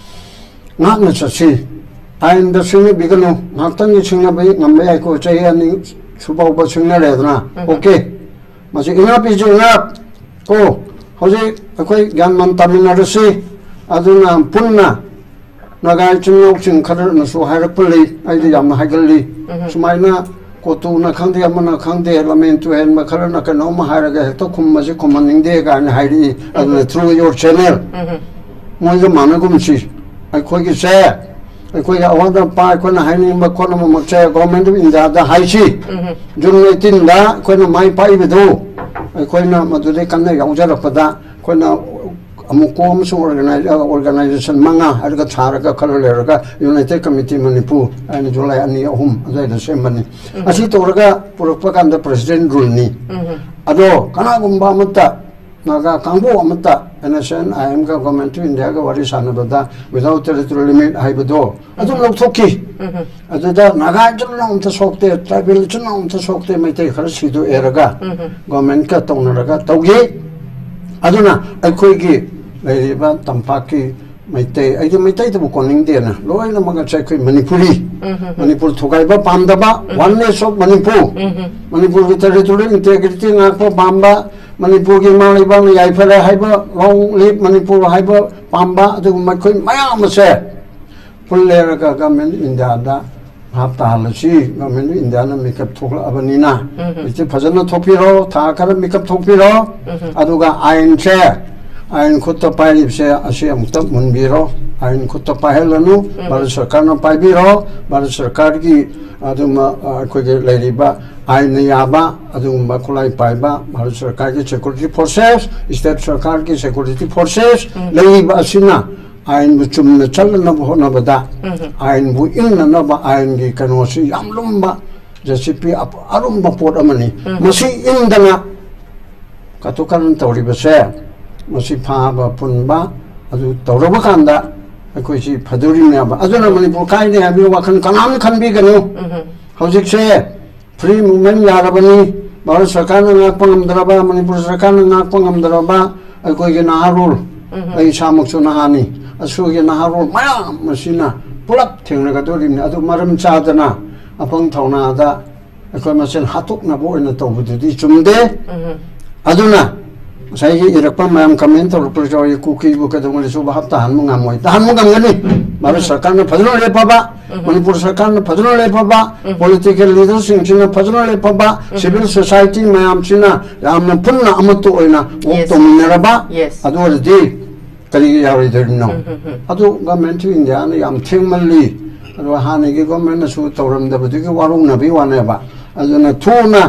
ꯉꯥꯛꯅ ꯆꯠꯁꯤ꯫ ꯑꯥꯏꯟꯗ ꯁꯤꯡꯅꯕꯤꯒꯅꯨ꯫ ꯉꯥꯏꯍꯥꯛꯇꯪꯒꯤ ꯁꯤꯡꯅꯕ ꯉꯝꯕ ꯌꯥꯏꯀꯣ, ꯆꯍꯤ ꯑꯅꯤ ꯁꯨꯐꯥꯎꯕ ꯁꯤꯡꯅꯔꯦꯗꯅ꯫ OK, ꯃꯁꯤ ꯏꯉꯥꯛꯄꯤꯁꯨ ꯏꯉꯥꯛ ꯀꯣ꯫ ꯍꯧꯖꯤꯛ ꯑꯩꯈꯣꯏ ꯒ꯭ꯌꯥꯟ ꯃꯥꯟ ꯇꯥꯃꯤꯟꯅꯔꯁꯤ꯫ ꯑꯗꯨꯅ ꯄꯨꯟꯅ ꯅꯥꯒꯥ ꯏꯆꯤꯟ ꯏꯅꯥꯎꯁꯤꯡ ꯈꯔꯅꯁꯨ ꯍꯥꯏꯔꯛꯄ ꯂꯩ, ꯑꯩꯗꯤ ꯌꯥꯝꯅ ꯍꯥꯏꯒꯜꯂꯤ꯫ ꯁꯨꯃꯥꯏꯅ ꯀꯣꯇꯨꯅ ꯈꯪꯗꯦ, ꯑꯃꯅ ꯈꯪꯗꯦ, ꯂꯃꯦꯟ ꯇꯨꯍꯦꯟꯕ ꯈꯔꯅ ꯀꯩꯅꯣꯝꯃ ꯍꯥꯏꯔꯒ ꯍꯦꯛꯇ ꯈꯨꯝꯕꯁꯤ ꯈꯨꯝꯍꯟꯅꯤꯡꯗꯦ ꯀꯥꯏꯅ ꯍꯥꯏꯔꯛꯏ꯫ ꯑꯗꯨꯅ through your channel ꯃꯣꯏꯒ ꯃꯥꯟꯅꯒꯨꯝꯁꯤ꯫ ꯑꯩꯈꯣꯏꯒꯤꯁꯦ, ꯑꯩꯈꯣꯏꯒꯤ ꯑꯋꯥꯠ ꯑꯄꯥ, ꯑꯩꯈꯣꯏꯅ ꯍꯥꯏꯅꯤꯡꯕ ꯈꯣꯠꯅꯕꯃꯛꯁꯦ Government of Indiaꯗ ꯍꯥꯏꯁꯤ꯫ June eighteenꯗ ꯑꯩꯈꯣꯏꯅ ꯃꯥꯏ ꯄꯥꯛꯏꯕꯗꯨ, ꯑꯩꯈꯣꯏꯅ ꯃꯗꯨꯗꯩ ꯀꯟꯅ ꯌꯥꯎꯖꯔꯛꯄꯗ, ꯑꯩꯈꯣꯏꯅ ꯑꯃꯨꯛ ꯀꯣ ꯑꯃꯁꯨꯡ organi-, organization ꯃꯉꯥ ꯍꯥꯏꯔꯒ ꯊꯥꯔꯒ ꯈꯔ ꯂꯩꯔꯒ United Committee ꯃꯅꯤꯄꯨꯔ ꯍꯥꯏꯅ July ꯑꯅꯤ ꯑꯍꯨꯝ ꯑꯗꯨꯋꯥꯏꯗ ꯁꯦꯝꯕꯅꯤ꯫ ꯑꯁꯤ ꯇꯧꯔꯒ ꯄꯨꯔꯛꯄ ꯀꯥꯟꯗ President ruleꯅꯤ꯫ ꯑꯗꯣ ꯀꯅꯥꯒꯨꯝꯕ ꯑꯃꯠꯇ ꯅꯥꯒꯥ ꯀꯥꯡꯕꯨ ꯑꯃꯠꯇ N S C N I Mꯒ Government of Indiaꯒ ꯋꯥꯔꯤ ꯁꯥꯟꯅꯕꯗ without territorial limit ꯍꯥꯏꯕꯗꯣ ꯑꯗꯨꯝ ꯂꯧꯊꯣꯛꯈꯤ꯫ ꯑꯗꯨꯗ ꯅꯥꯒꯥ ꯏꯆꯤꯜ ꯏꯅꯥꯎ ꯑꯝꯇ ꯁꯣꯛꯇꯦ, tribal ꯏꯆꯤꯜ ꯏꯅꯥꯎ ꯑꯝꯇ ꯁꯣꯛꯇꯦ, ꯃꯩꯇꯩ ꯈꯔ ꯁꯤꯗꯣꯛꯑꯦꯔꯒ Governmentꯀ ꯇꯧꯅꯔꯒ ꯇꯧꯈꯤ꯫ ꯑꯗꯨꯅ ꯑꯩꯈꯣꯏꯒꯤ ꯂꯩꯔꯤꯕ ꯇꯝꯄꯥꯛꯀꯤ ꯃꯩꯇꯩ, ꯑꯩꯗꯤ ꯃꯩꯇꯩꯗꯕꯨ ꯀꯣꯟꯅꯤꯡꯗꯦꯅ, ꯂꯣꯏꯅꯃꯛ ꯑꯁꯦ ꯑꯩꯈꯣꯏ ꯃꯅꯤꯄꯨꯔꯤ, ꯃꯅꯤꯄꯨꯔ ꯊꯨꯒꯥꯏꯕ ꯄꯥꯝꯗꯕ, oneness of ꯃꯅꯤꯄꯨꯔ, ꯃꯅꯤꯄꯨꯔꯒꯤ territorial integrity ꯉꯥꯛꯄ ꯄꯥꯝꯕ, ꯃꯅꯤꯄꯨꯔꯒꯤ ꯏꯃꯥ ꯂꯩꯕꯥꯛꯅ ꯌꯥꯏꯐꯔꯦ ꯍꯥꯏꯕ, long live ꯃꯅꯤꯄꯨꯔ ꯍꯥꯏꯕ ꯄꯥꯝꯕ, ꯑꯗꯨꯒꯨꯝꯕ ꯑꯩꯈꯣꯏ ꯃꯌꯥꯝ ꯑꯁꯦ ꯄꯨꯜꯂꯦꯔꯒ Government of Indiaꯗ ꯚꯥꯞ ꯇꯥꯍꯜꯂꯁꯤ꯫ Government of Indiaꯅ ꯃꯤꯀꯞ ꯊꯣꯛꯂꯛꯑꯕꯅꯤꯅ ꯍꯧꯖꯤꯛꯇꯤ ꯐꯖꯅ ꯊꯣꯛꯄꯤꯔꯣ, ꯊꯥ ꯈꯔ ꯃꯤꯀꯞ ꯊꯣꯛꯄꯤꯔꯣ꯫ ꯑꯗꯨꯒ ꯑꯥꯏꯟꯁꯦ ꯑꯥꯏꯟ ꯈꯨꯠꯇ ꯄꯥꯏꯔꯤꯕꯁꯦ ꯑꯁꯤ ꯑꯃꯨꯛꯇ ꯃꯨꯟꯕꯤꯔꯣ꯫ ꯑꯥꯏꯟ ꯈꯨꯠꯇ ꯄꯥꯏꯍꯜꯂꯅꯨ꯫ ꯚꯥꯔꯠ ꯁꯔꯀꯥꯔꯅ ꯄꯥꯏꯕꯤꯔꯣ꯫ ꯚꯥꯔꯠ ꯁꯔꯀꯥꯔꯒꯤ ꯑꯗꯨꯝ, ꯑ, ꯑꯩꯈꯣꯏꯒꯤ ꯂꯩꯔꯤꯕ ꯑꯥꯏꯟꯅ ꯌꯥꯕ ꯑꯗꯨꯒꯨꯝꯕ ꯈꯨꯠꯂꯥꯏ ꯄꯥꯏꯕ ꯚꯥꯔꯠ ꯁꯔꯀꯥꯔꯒꯤ security forces, state ꯁꯔꯀꯥꯔꯒꯤ security forces ꯂꯩꯔꯤꯕ ꯑꯁꯤꯅ ꯑꯥꯏꯟꯕꯨ ꯆꯨꯝꯅ ꯆꯠꯅꯅꯕ ꯍꯣꯠꯅꯕꯗ ꯑꯥꯏꯟꯕꯨ ꯏꯟꯅꯅꯕ ꯑꯥꯏꯟꯒꯤ ꯀꯩꯅꯣꯁꯤ ꯌꯥꯝ ꯂꯨꯝꯕ, ꯖꯦ ꯁꯤ ꯄꯤ ꯑꯔꯨꯝꯕ ꯄꯣꯠ ꯑꯃꯅꯤ꯫ ꯃꯁꯤ ꯏꯟꯗꯅ ꯀꯇꯨ ꯀꯔꯟ ꯇꯧꯔꯤꯕꯁꯦ, ꯃꯁꯤ ꯐꯥꯕ ꯄꯨꯟꯕ ꯑꯗꯨ ꯇꯧꯔꯕ ꯀꯥꯟꯗ ꯑꯩꯈꯣꯏꯁꯤ ꯐꯗꯣꯔꯤꯕꯅꯦꯕ꯫ ꯑꯗꯨꯅ ꯃꯅꯤꯄꯨꯔ ꯀꯥꯏꯔꯦ ꯍꯥꯏꯕꯒꯤ ꯋꯥꯈꯜ ꯀꯅꯥꯝ ꯈꯟꯕꯤꯒꯅꯨ꯫ ꯍꯧꯖꯤꯛꯁꯦ free movement ꯌꯥꯔꯕꯅꯤ꯫ ꯚꯥꯔꯠ ꯁꯔꯀꯥꯔꯅ ꯉꯥꯛꯄ ꯉꯝꯗ꯭ꯔꯕ, ꯃꯅꯤꯄꯨꯔ ꯁꯔꯀꯥꯔꯅ ꯉꯥꯛꯄ ꯉꯝꯗ꯭ꯔꯕ ꯑꯩꯈꯣꯏꯒꯤ ꯅꯍꯥꯔꯣꯜ, ꯑꯩ ꯏꯁꯥꯃꯛꯁꯨ ꯅꯍꯥꯅꯤ, ꯑꯁꯤꯒꯤ ꯅꯍꯥꯔꯣꯜ ꯃꯌꯥꯝ ꯑꯁꯤꯅ ꯄꯨꯂꯞ ꯊꯦꯡꯅꯒꯗꯧꯔꯤꯕꯅꯤ꯫ ꯑꯗꯨ ꯃꯔꯝ ꯆꯥꯗꯅ ꯑꯐꯪ ꯊꯧꯅꯥꯗ ꯑꯩꯈꯣꯏ ꯃꯁꯦꯟ ꯍꯥꯠꯇꯣꯛꯅꯕ ꯑꯣꯏꯅ ꯇꯧꯕꯗꯨꯗꯤ ꯆꯨꯝꯗꯦ꯫ ꯑꯗꯨꯅ ꯉꯁꯥꯏꯒꯤ ꯏꯔꯛꯄ ꯃꯌꯥꯝ comment ꯇꯧꯔꯛꯄꯁꯨ ꯌꯥꯎꯏ, ꯀꯨꯀꯤꯕꯨ ꯀꯩꯗꯧꯉꯩꯗꯁꯨ ꯚꯥꯞ ꯇꯥꯍꯟꯕ ꯉꯝꯃꯣꯏ꯫ ꯇꯥꯍꯟꯕ ꯉꯝꯒꯅꯤ꯫ ꯚꯥꯔꯠ ꯁꯔꯀꯥꯔꯅ ꯐꯖꯅ ꯂꯦꯞꯄꯕ, ꯃꯅꯤꯄꯨꯔ ꯁꯔꯀꯥꯔꯅ ꯐꯖꯅ ꯂꯦꯞꯄꯕ, political leaderꯁꯤꯡꯁꯤꯅ ꯐꯖꯅ ꯂꯦꯞꯄꯕ, civil society ꯃꯌꯥꯝꯁꯤꯅ ꯌꯥꯝꯅ ꯄꯨꯟꯅ ꯑꯃꯠꯇ ꯑꯣꯏꯅ work Yes. ꯇꯧꯃꯤꯟꯅꯔꯕ, Yes. ꯑꯗꯨ ꯑꯣꯏꯔꯗꯤ ꯀꯔꯤꯒꯤ ꯌꯥꯔꯣꯏꯗꯣꯔꯤꯅꯣ? ꯑꯗꯨ Government of Indiaꯅ ꯌꯥꯝ ꯊꯦꯡꯃꯜꯂꯤ꯫ ꯑꯗꯨꯒ ꯍꯥꯟꯅꯒꯤ governmentꯅꯁꯨ ꯇꯧꯔꯝꯗꯕꯗꯨꯒꯤ ꯋꯥꯔꯧꯅꯕꯒꯤ ꯋꯥꯅꯦꯕ꯫ ꯑꯗꯨꯅ ꯊꯨꯅ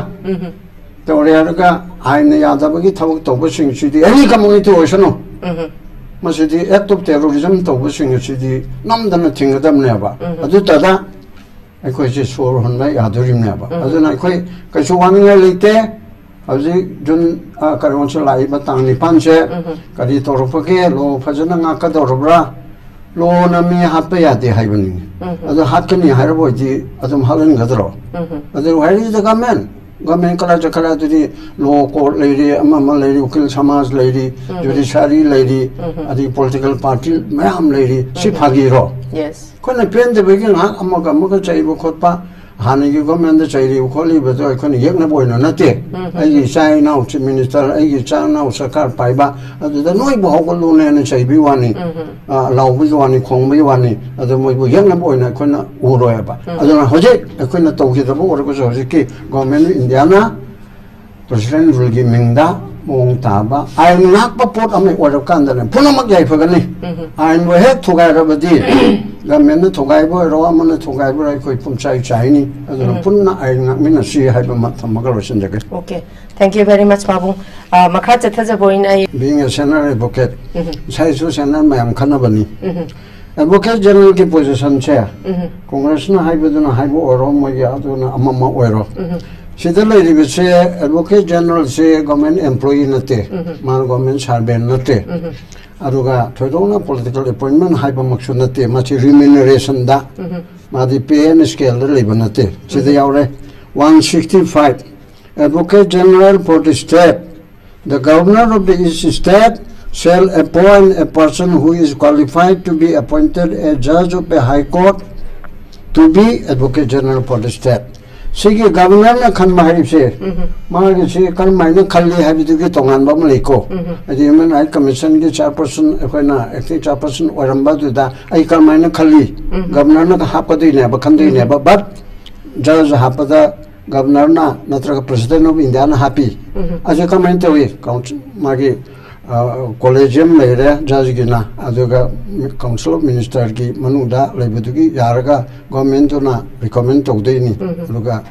ꯇꯧꯔꯦ ꯍꯥꯏꯔꯒ ꯑꯥꯏꯟꯅ ꯌꯥꯗꯕꯒꯤ ꯊꯕꯛ ꯇꯧꯕꯁꯤꯡꯁꯤꯗꯤ any community ꯑꯣꯏꯁꯅꯨ, ꯃꯁꯤꯗꯤ act of terrorism ꯇꯧꯕꯁꯤꯡ ꯑꯁꯤꯗꯤ ꯅꯝꯗꯅ ꯊꯤꯡꯒꯗꯕꯅꯦꯕ꯫ ꯑꯗꯨꯇꯗ ꯑꯩꯈꯣꯏꯁꯦ ꯁꯣꯔ ꯍꯣꯟꯕ ꯌꯥꯗꯣꯔꯤꯕꯅꯦꯕ꯫ ꯑꯗꯨꯅ ꯑꯩꯈꯣꯏ ꯀꯩꯁꯨ ꯋꯥꯅꯤꯡꯉꯥꯏ ꯂꯩꯇꯦ꯫ ꯍꯧꯖꯤꯛ ꯖꯨꯟ, ꯑ, ꯀꯩꯅꯣꯁꯦ ꯂꯥꯛꯏꯕ ꯇꯥꯡ ꯅꯤꯄꯥꯟꯁꯦ ꯀꯔꯤ ꯇꯧꯔꯛꯄꯒꯦ? Law ꯐꯖꯅ ꯉꯥꯛꯀꯗꯧꯔꯕ꯭ꯔꯥ? Lawꯅ ꯃꯤ ꯍꯥꯠꯄ ꯌꯥꯗꯦ ꯍꯥꯏꯕꯅꯤ꯫ ꯑꯗꯨ ꯍꯥꯠꯀꯅꯤ ꯍꯥꯏꯔꯕ ꯑꯣꯏꯗꯤ ꯑꯗꯨꯝ ꯍꯥꯠꯍꯟꯒꯗ꯭ꯔꯣ? ꯑꯗꯨ where is the government? Government ꯀꯗꯥꯏ ꯆꯠꯈ꯭ꯔꯦ? ꯑꯗꯨꯗꯤ law court ꯂꯩꯔꯤ, ꯑꯃ ꯑꯃ ꯂꯩꯔꯤ, ꯎꯀꯤꯜ ꯁꯃꯥꯖ ꯂꯩꯔꯤ, judiciary ꯂꯩꯔꯤ, ꯑꯗꯒꯤ political party ꯃꯌꯥꯝ ꯂꯩꯔꯤ꯫ ꯁꯤ ꯐꯥꯒꯤꯔꯣ? Yes. ꯑꯩꯈꯣꯏꯅ ꯄꯦꯟꯗꯕꯒꯤ ꯉꯥꯏꯍꯥꯛ ꯑꯃꯒ ꯑꯃꯒ ꯆꯩꯕ ꯈꯣꯠꯄ, ꯍꯥꯟꯅꯒꯤ governmentꯗ ꯆꯩꯔꯤꯕ ꯈꯣꯠꯂꯤꯕꯗꯣ ꯑꯩꯈꯣꯏꯅ ꯌꯦꯛꯅꯕ ꯑꯣꯏꯅ ꯅꯠꯇꯦ꯫ ꯑꯩꯒꯤ ꯏꯆꯥ ꯏꯅꯥꯎ chief minister, ꯑꯩꯒꯤ ꯏꯆꯥ ꯏꯅꯥꯎ ꯁꯔꯀꯥꯔ ꯄꯥꯏꯕ, ꯑꯗꯨꯗ ꯅꯣꯏꯕꯨ ꯍꯧꯒꯠꯂꯨꯅꯦꯅ ꯆꯩꯕꯒꯤ ꯋꯥꯅꯤ, ꯑ, ꯂꯥꯎꯕꯒꯤ ꯋꯥꯅꯤ, ꯈꯣꯡꯕꯒꯤ ꯋꯥꯅꯤ꯫ ꯑꯗꯨ ꯃꯣꯏꯕꯨ ꯌꯦꯛꯅꯕ ꯑꯣꯏꯅ ꯑꯩꯈꯣꯏꯅ ꯎꯔꯣꯏꯕ꯫ ꯑꯗꯨꯅ ꯍꯧꯖꯤꯛ ꯑꯩꯈꯣꯏꯅ ꯇꯧꯈꯤꯗꯕ ꯑꯣꯏꯔꯒꯁꯨ ꯍꯧꯖꯤꯛꯀꯤ Government of Indiaꯅ President ruleꯒꯤ ꯃꯤꯡꯗ ꯃꯑꯣꯡ ꯇꯥꯕ ꯑꯥꯏꯟ ꯉꯥꯛꯄ ꯄꯣꯠ ꯑꯃ ꯑꯣꯏꯔꯀꯥꯟꯗꯅꯦ ꯄꯨꯝꯅꯃꯛ ꯌꯥꯏꯐꯒꯅꯤ꯫ ꯑꯥꯏꯟꯕꯨ ꯍꯦꯛ ꯊꯨꯒꯥꯏꯔꯕꯗꯤ, ꯒꯃꯦꯟꯅ ꯊꯨꯒꯥꯏꯕ ꯑꯣꯏꯔꯣ, ꯑꯃꯅ ꯊꯨꯒꯥꯏꯕ ꯑꯣꯏꯔꯣ, ꯑꯩꯈꯣꯏ ꯄꯨꯝꯆꯥꯏ ꯆꯥꯏꯅꯤ꯫ ꯑꯗꯨꯅ ꯄꯨꯟꯅ ꯑꯥꯏꯟ ꯉꯥꯛꯃꯤꯟꯅꯁꯤ ꯍꯥꯏꯕ ꯑꯃ ꯊꯝꯃꯒ ꯂꯣꯏꯁꯤꯟꯖꯒꯦ꯫ Okay, thank you very much, ꯄꯥꯕꯨꯡ꯫ ꯑ, ꯃꯈꯥ ꯆꯠꯊꯖꯕ ꯑꯣꯏꯅ ꯑꯩ Being a senior advocate, ꯉꯁꯥꯏꯁꯨ senior ꯃꯌꯥꯝ ꯈꯟꯅꯕꯅꯤ꯫ Advocate Generalꯒꯤ positionꯁꯦ, Congressꯅ ꯍꯥꯏꯕꯗꯨꯅ ꯍꯥꯏꯕ ꯑꯣꯏꯔꯣ, ꯃꯣꯏꯒꯤ ꯑꯗꯨꯅ ꯑꯃ ꯑꯃ ꯑꯣꯏꯔꯣ, ꯁꯤꯗ ꯂꯩꯔꯤꯕꯁꯦ Advocate Generalꯁꯦ government employee ꯅꯠꯇꯦ, ꯃꯥꯅ government servant ꯅꯠꯇꯦ, ꯑꯗꯨꯒ ꯊꯣꯏꯗꯣꯛꯅ political appointment ꯍꯥꯏꯕꯃꯛꯁꯨ ꯅꯠꯇꯦ, ꯃꯁꯤ remunerationꯗ, ꯃꯥꯗꯤ pay and scaleꯗ ꯂꯩꯕ ꯅꯠꯇꯦ꯫ ꯁꯤꯗ ꯌꯥꯎꯔꯦ, one sixty five, Advocate General for the state. The governor of the east state shall appoint a person who is qualified to be appointed a judge of a high court to be Advocate General for the state. ꯁꯤꯒꯤ governorꯅ ꯈꯟꯕ ꯍꯥꯏꯔꯤꯕꯁꯦ, ꯃꯥꯒꯤꯁꯤ ꯀꯔꯝꯍꯥꯏꯅ ꯈꯜꯂꯤ ꯍꯥꯏꯕꯗꯨꯒꯤ ꯇꯣꯉꯥꯟꯕ ꯑꯃ ꯂꯩꯀꯣ꯫ ꯍꯥꯏꯗꯤ Human Rights Commissionꯒꯤ chairperson, ꯑꯩꯈꯣꯏꯅ acting chairperson ꯑꯣꯏꯔꯝꯕ ꯑꯗꯨꯗ ꯑꯩ ꯀꯔꯝꯍꯥꯏꯅ ꯈꯜꯂꯤ, governorꯅ ꯍꯥꯞꯀꯗꯣꯏꯅꯦꯕ, ꯈꯟꯗꯣꯏꯅꯦꯕ, but judge ꯍꯥꯞꯄꯗ governorꯅ ꯅꯠꯇ꯭ꯔꯒ President of Indiaꯅ ꯍꯥꯞꯄꯤ꯫ ꯑꯁꯤ ꯀꯃꯥꯏꯅ ꯇꯧꯏ? Council, ꯃꯥꯒꯤ collegium ꯂꯩꯔꯦ judgeꯒꯤꯅ, ꯑꯗꯨꯒ Council of Ministerꯒꯤ ꯃꯅꯨꯡꯗ ꯂꯩꯕꯗꯨꯒꯤ ꯌꯥꯔꯒ governmentꯇꯨꯅ recommend ꯇꯧꯗꯣꯏꯅꯤ꯫ ꯑꯗꯨꯒ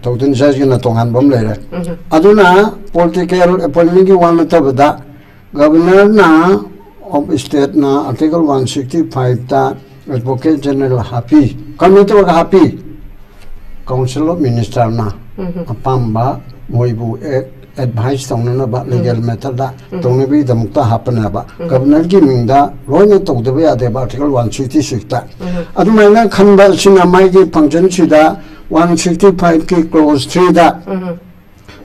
ꯇꯧꯗꯣꯏꯅꯤ, judgeꯒꯤꯅ ꯇꯣꯉꯥꯟꯕ ꯑꯃ ꯂꯩꯔꯦ꯫ ꯑꯗꯨꯅ political appointmentꯀꯤ ꯋꯥ ꯅꯠꯇꯕꯗ governorꯅ of stateꯅ Article one sixty fiveꯇ Advocate General ꯍꯥꯞꯄꯤ꯫ ꯀꯔꯝꯍꯥꯏꯅ ꯇꯧꯔꯒ ꯍꯥꯞꯄꯤ? Council of Ministerꯅ ꯑꯄꯥꯝꯕ ꯃꯣꯏꯕꯨ advice ꯇꯧꯅꯅꯕ legal matterꯗ ꯇꯧꯅꯕꯒꯤꯗꯃꯛꯇ ꯍꯥꯞꯄꯅꯦꯕ꯫ Governorꯒꯤ ꯃꯤꯡꯗ ꯂꯣꯏꯅ ꯇꯧꯗꯕ ꯌꯥꯗꯦꯕ Article one sixty sixꯇ꯫ ꯑꯗꯨꯃꯥꯏꯅ ꯈꯟꯕ ꯑꯁꯤꯅ ꯃꯥꯒꯤ functionꯁꯤꯗ one sixty fiveꯀꯤ clause threeꯗ,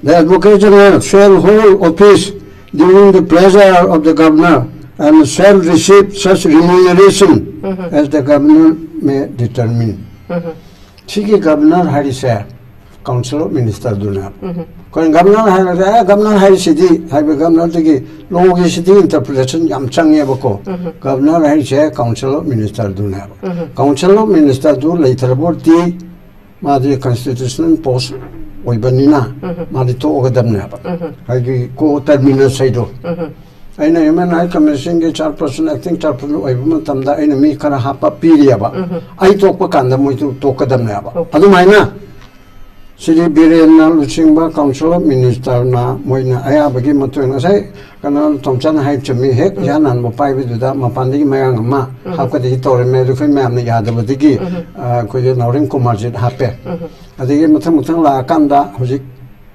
"The Advocate General shall hold office during the pleasure of the governor and shall receive such remuneration as the governor may determine." ꯁꯤꯒꯤ governor ꯍꯥꯏꯔꯤꯁꯦ Council of Ministerꯗꯨꯅꯦ꯫ ꯑꯩꯈꯣꯏꯅ governor ꯍꯥꯏꯔꯒ, "ꯑꯦ, governor ꯍꯥꯏꯔꯤꯁꯤꯗꯤ" ꯍꯥꯏꯕ, governorꯗꯒꯤ lawꯒꯤꯁꯤꯗꯤ interpretation ꯌꯥꯝ ꯆꯪꯉꯦꯕꯀꯣ꯫ Governor ꯍꯥꯏꯔꯤꯁꯦ Council of Ministerꯗꯨꯅꯦꯕ꯫ Council of Ministerꯗꯨ ꯂꯩꯇ꯭ꯔꯕꯗꯤ ꯃꯥꯗꯤ constitutional post ꯑꯣꯏꯕꯅꯤꯅ ꯃꯥꯗꯤ ꯇꯣꯛꯑꯒꯗꯕꯅꯦꯕ꯫ ꯑꯩꯒꯤ ꯀꯣ ꯇꯔꯃꯤꯅꯁ ꯍꯥꯏꯗꯣ ꯑꯩꯅ ꯍ꯭ꯌꯨꯃꯦꯟ ꯔꯥꯏꯠ ꯀꯃꯤꯁꯟꯒꯤ ꯆꯤꯌꯔꯄꯔꯁꯟ, ꯑꯦꯛꯇꯤꯡ ꯆꯤꯌꯔꯄꯔꯁꯟ ꯑꯣꯏꯕ ꯃꯇꯝꯗ ꯑꯩꯅ ꯃꯤ ꯈꯔ ꯍꯥꯞꯄ ꯄꯤꯔꯤꯑꯕ꯫ ꯑꯩ ꯇꯣꯛꯄ ꯀꯥꯟꯗ ꯃꯣꯏꯁꯨ ꯇꯣꯛꯀꯗꯕꯅꯦꯕ꯫ ꯑꯗꯨꯃꯥꯏꯅ ꯁꯤꯗꯤ ꯕꯤꯔꯦꯟꯅ ꯂꯨꯆꯤꯡꯕ ꯀꯥꯎꯟꯁꯤꯜ ꯑꯣꯐ ꯃꯤꯅꯤꯁꯇꯔꯅ ꯃꯣꯏꯅ ꯑꯌꯥꯕꯒꯤ ꯃꯇꯨꯡ ꯏꯟꯅ ꯉꯁꯥꯏ ꯀꯩꯅꯣ ꯇꯣꯝꯆꯟ ꯍꯥꯏ ꯆꯨꯝꯃꯤ, ꯍꯦꯛ ꯏꯍꯥꯟ ꯍꯥꯟꯕ ꯄꯥꯏꯕꯗꯨꯗ ꯃꯄꯥꯟꯗꯒꯤ ꯃꯌꯥꯡ ꯑꯃ ꯍꯥꯞꯀꯗꯤ ꯇꯧꯔꯝꯃꯦ, ꯑꯗꯨ ꯑꯩꯈꯣꯏ ꯃꯌꯥꯝꯅ ꯌꯥꯗꯕꯗꯒꯤ ꯑ, ꯑꯩꯈꯣꯏꯒꯤ ꯅꯥꯎꯔꯦꯝ ꯀꯨꯃꯥꯔꯖꯤꯠ ꯍꯥꯞꯄꯦ꯫ ꯑꯗꯒꯤ ꯃꯊꯪ ꯃꯊꯪ ꯂꯥꯛꯑꯀꯥꯟꯗ ꯍꯧꯖꯤꯛ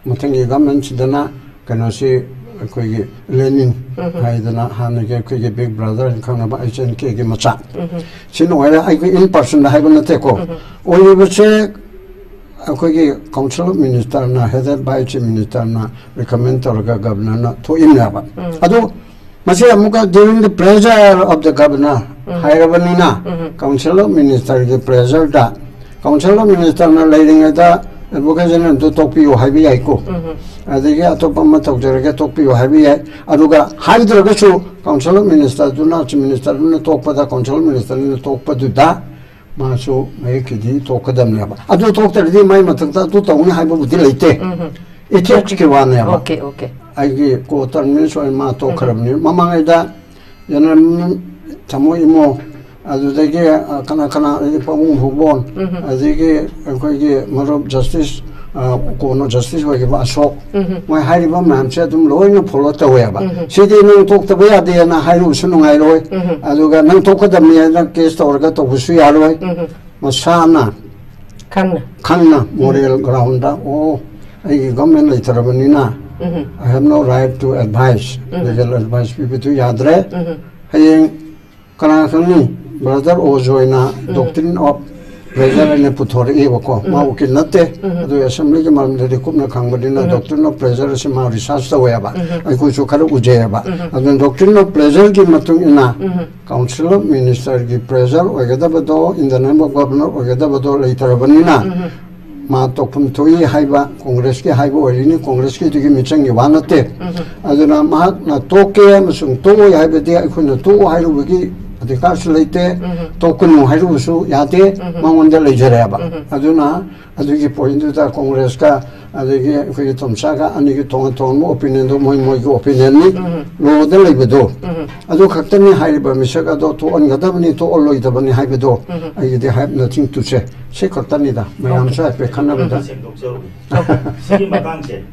ꯃꯊꯪꯒꯤ ꯒꯚꯔꯟꯃꯦꯟꯁꯤꯗꯅ ꯀꯩꯅꯣꯁꯤ ꯑꯩꯈꯣꯏꯒꯤ ꯂꯦꯅꯤꯟ ꯍꯥꯏꯗꯅ ꯍꯥꯟꯅꯒꯤ ꯑꯩꯈꯣꯏꯒꯤ ꯕꯤꯛ ꯕ꯭ꯔꯗꯔ ꯍꯥꯏꯅ ꯈꯪꯅꯕ ꯑꯩꯆ ꯑꯦꯟ ꯀꯦꯒꯤ ꯃꯆꯥ ꯁꯤꯅ ꯑꯣꯏꯔꯦ꯫ ꯑꯩꯈꯣꯏ ꯏꯟ ꯄꯥꯔꯁꯟꯗ ꯍꯥꯏꯕ ꯅꯠꯇꯦꯀꯣ, ꯑꯣꯏꯔꯤꯕꯁꯦ ꯑꯩꯈꯣꯏꯒꯤ ꯀꯥꯎꯟꯁꯤꯜ ꯑꯣꯐ ꯃꯤꯅꯤꯁꯇꯔꯅ, ꯍꯦꯗꯦꯠ ꯕꯥꯏ ꯆꯤꯐ ꯃꯤꯅꯤꯁꯇꯔꯅ ꯔꯤꯀꯃꯦꯟ ꯇꯧꯔꯒ ꯒꯕꯔꯅꯔꯅ ꯊꯣꯛꯏꯅꯦꯕ꯫ ꯑꯗꯨ ꯃꯁꯤ ꯑꯃꯨꯛꯀ during the pressure of the governor ꯍꯥꯏꯔꯕꯅꯤꯅ ꯀꯥꯎꯟꯁꯤꯜ ꯑꯣꯐ ꯃꯤꯅꯤꯁꯇꯔꯒꯤ ꯄ꯭ꯔꯦꯖꯔꯗ ꯀꯥꯎꯟꯁꯤꯜ ꯑꯣꯐ ꯃꯤꯅꯤꯁꯇꯔꯅ ꯂꯩꯔꯤꯉꯩꯗ ꯑꯦꯗꯚꯣꯀꯦꯠ ꯖꯦꯅꯔꯦꯜꯗꯨ ꯇꯣꯛꯄꯤꯌꯨ ꯍꯥꯏꯕ ꯌꯥꯏꯀꯣ, ꯑꯗꯒꯤ ꯑꯇꯣꯞꯄ ꯑꯃ ꯇꯧꯖꯔꯒꯦ ꯇꯣꯛꯄꯤꯌꯨ ꯍꯥꯏꯕ ꯌꯥꯏ꯫ ꯑꯗꯨꯒ ꯍꯥꯏꯗ꯭ꯔꯒꯁꯨ ꯀꯥꯎꯟꯁꯤꯜ ꯑꯣꯐ ꯃꯤꯅꯤꯁꯇꯔꯗꯨꯅ ꯆꯤꯐ ꯃꯤꯅꯤꯁꯇꯔꯗꯨꯅ ꯇꯣꯛꯄꯗ, ꯀꯥꯎꯟꯁꯤꯜ ꯑꯣꯐ ꯃꯤꯅꯤꯁꯇꯔꯗꯨꯅ ꯇꯣꯛꯄꯗꯨꯗ ꯃꯥꯁꯨ ꯃꯍꯦꯛꯀꯤꯗꯤ ꯇꯣꯛꯀꯗꯕꯅꯦꯕ꯫ ꯑꯗꯨ ꯇꯣꯛꯇ꯭ꯔꯗꯤ ꯃꯥꯏ ꯃꯊꯛꯇ ꯑꯗꯨ ꯇꯧꯅꯤ ꯍꯥꯏꯕꯕꯨꯗꯤ ꯂꯩꯇꯦ, ꯏꯊꯤꯛꯁꯀꯤ ꯋꯥꯅꯦꯕ꯫ ꯑꯣꯀꯦ ꯑꯣꯀꯦ ꯑꯩꯒꯤ ꯀꯣ ꯇꯔꯃꯤꯅꯁ ꯑꯣꯏꯅ ꯃꯥ ꯇꯣꯛꯈ꯭ꯔꯕꯅꯤ꯫ ꯃꯃꯥꯡꯉꯩꯗ ꯖꯦꯅꯔꯦꯜ ꯊꯥꯃꯣ ꯏꯃꯣ, ꯑꯗꯨꯗꯒꯤ ꯑ, ꯀꯅꯥ ꯀꯅꯥ, ꯑꯗꯒꯤ ꯄꯥꯕꯨꯡ ꯐꯨꯕꯣꯟ, ꯑꯗꯒꯤ ꯑꯩꯈꯣꯏꯒꯤ ꯃꯔꯨꯞ ꯖꯁꯇꯤꯁ ꯑ, ꯀꯣꯟꯅ ꯖꯁꯇꯤꯁ ꯑꯣꯏꯈꯤꯕ ꯑꯁꯣꯛ, ꯃꯣꯏ ꯍꯥꯏꯔꯤꯕ ꯃꯌꯥꯝꯁꯦ ꯑꯗꯨꯝ ꯂꯣꯏꯅ ꯐꯣꯂꯣ ꯇꯧꯋꯦꯕ꯫ ꯁꯤꯗꯤ ꯅꯪ ꯇꯣꯛꯇꯕ ꯌꯥꯗꯦꯅ ꯍꯥꯏꯔꯨꯕꯁꯨ ꯅꯨꯡꯉꯥꯏꯔꯣꯏ, ꯑꯗꯨꯒ ꯅꯪ ꯇꯣꯛꯀꯗꯕꯅꯤ ꯍꯥꯏꯅ ꯀꯦꯁ ꯇꯧꯔꯒ ꯇꯧꯕꯁꯨ ꯌꯥꯔꯣꯏ꯫ ꯃꯁꯥꯅ ꯈꯪꯅ ꯈꯪꯅ ꯃꯣꯔꯦꯜ ꯒ꯭ꯔꯥꯎꯟꯗ, ꯑꯣ, ꯑꯩꯒꯤ ꯒꯚꯔꯟꯃꯦꯟ ꯂꯩꯇ꯭ꯔꯕꯅꯤꯅ I have no right to advice, legal advice ꯄꯤꯕꯗꯨ ꯌꯥꯗ꯭ꯔꯦ꯫ ꯍꯌꯦꯡ ꯀꯅꯥ ꯈꯪꯅꯤ, ꯕ꯭ꯔꯗꯔ ꯑꯣꯖ ꯑꯣꯏꯅ ꯗꯣꯛꯇ꯭ꯔꯤꯟ ꯑꯣꯐ ꯄ꯭ꯂꯦꯖꯔ ꯑꯩꯅ ꯄꯨꯊꯣꯔꯛꯏꯕꯀꯣ, ꯃꯥ ꯎꯀꯤꯜ ꯅꯠꯇꯦ, ꯑꯗꯨ ꯑꯦꯁꯦꯝꯕ꯭ꯂꯤꯒꯤ ꯃꯔꯝꯗꯗꯤ ꯀꯨꯞꯅ ꯈꯪꯕꯅꯤꯅ ꯗꯣꯛꯇ꯭ꯔꯤꯟ ꯑꯣꯐ ꯄ꯭ꯂꯦꯖꯔ ꯑꯁꯤ ꯃꯥ ꯔꯤꯁꯥꯔꯆ ꯇꯧꯋꯦꯕ, ꯑꯩꯈꯣꯏꯁꯨ ꯈꯔ ꯎꯖꯩꯑꯕ꯫ ꯑꯗꯨꯅ ꯗꯣꯛꯇ꯭ꯔꯤꯟ ꯑꯣꯐ ꯄ꯭ꯂꯦꯖꯔꯒꯤ ꯃꯇꯨꯡ ꯏꯟꯅ ꯀꯥꯎꯟꯁꯤꯜ ꯑꯣꯐ ꯃꯤꯅꯤꯁꯇꯔꯒꯤ ꯄ꯭ꯔꯦꯖꯔ ꯑꯣꯏꯒꯗꯕꯗꯣ, in the name of governor ꯑꯣꯏꯒꯗꯕꯗꯣ ꯂꯩꯇ꯭ꯔꯕꯅꯤꯅ ꯃꯥ ꯇꯣꯛꯐꯝ ꯊꯣꯛꯏ ꯍꯥꯏꯕ ꯀꯣꯡꯒ꯭ꯔꯦꯁꯀꯤ ꯍꯥꯏꯕ ꯑꯣꯏꯔꯤꯅꯤ, ꯀꯣꯡꯒ꯭ꯔꯦꯁꯀꯤꯗꯨꯒꯤ ꯃꯤꯆꯪꯒꯤ ꯋꯥ ꯅꯠꯇꯦ꯫ ꯑꯗꯨꯅ ꯃꯍꯥꯛꯅ ꯇꯣꯛꯀꯦ ꯑꯃꯁꯨꯡ ꯇꯣꯛꯑꯣꯏ ꯍꯥꯏꯕꯗꯤ ꯑꯩꯈꯣꯏꯅ ꯇꯣꯛꯑꯣ ꯍꯥꯏꯔꯨꯕꯒꯤ ꯑꯗꯨꯒꯤ ꯄꯣꯏꯟꯗꯨꯗ ꯀꯣꯡꯒ꯭ꯔꯦꯁꯀ ꯑꯗꯒꯤ ꯑꯩꯈꯣꯏꯒꯤ ꯇꯣꯝꯆꯥꯒ ꯑꯅꯤꯒꯤ ꯇꯣꯉꯥꯟ ꯇꯣꯉꯥꯟꯕ ꯑꯣꯄꯤꯅꯤꯌꯟꯗꯣ ꯃꯣꯏ ꯃꯣꯏꯒꯤ ꯑꯣꯄꯤꯅꯤꯌꯟꯅꯤ꯫ ꯂꯣꯗ ꯂꯩꯕꯗꯣ ꯑꯗꯨ ꯈꯛꯇꯅꯤ ꯍꯥꯏꯔꯤꯕ꯫ ꯃꯤꯁꯛ ꯑꯗꯣ ꯇꯣꯛꯍꯟꯒꯗꯕꯅꯤ, ꯇꯣꯛꯍꯜꯂꯣꯏꯗꯕꯅꯤ ꯍꯥꯏꯕꯗꯣ ꯑꯩꯒꯤꯗꯤ ꯍꯥꯏꯕ ꯅꯊꯤꯡ ꯇꯨꯁꯦ꯫ ꯁꯤ ꯈꯛꯇꯅꯤꯗ ꯃꯌꯥꯝꯁꯨ ꯍꯥꯏꯐꯦꯠ ꯈꯟꯅꯕꯗ꯫ ꯁꯤꯒꯤ ꯃꯇꯥꯡꯁꯦ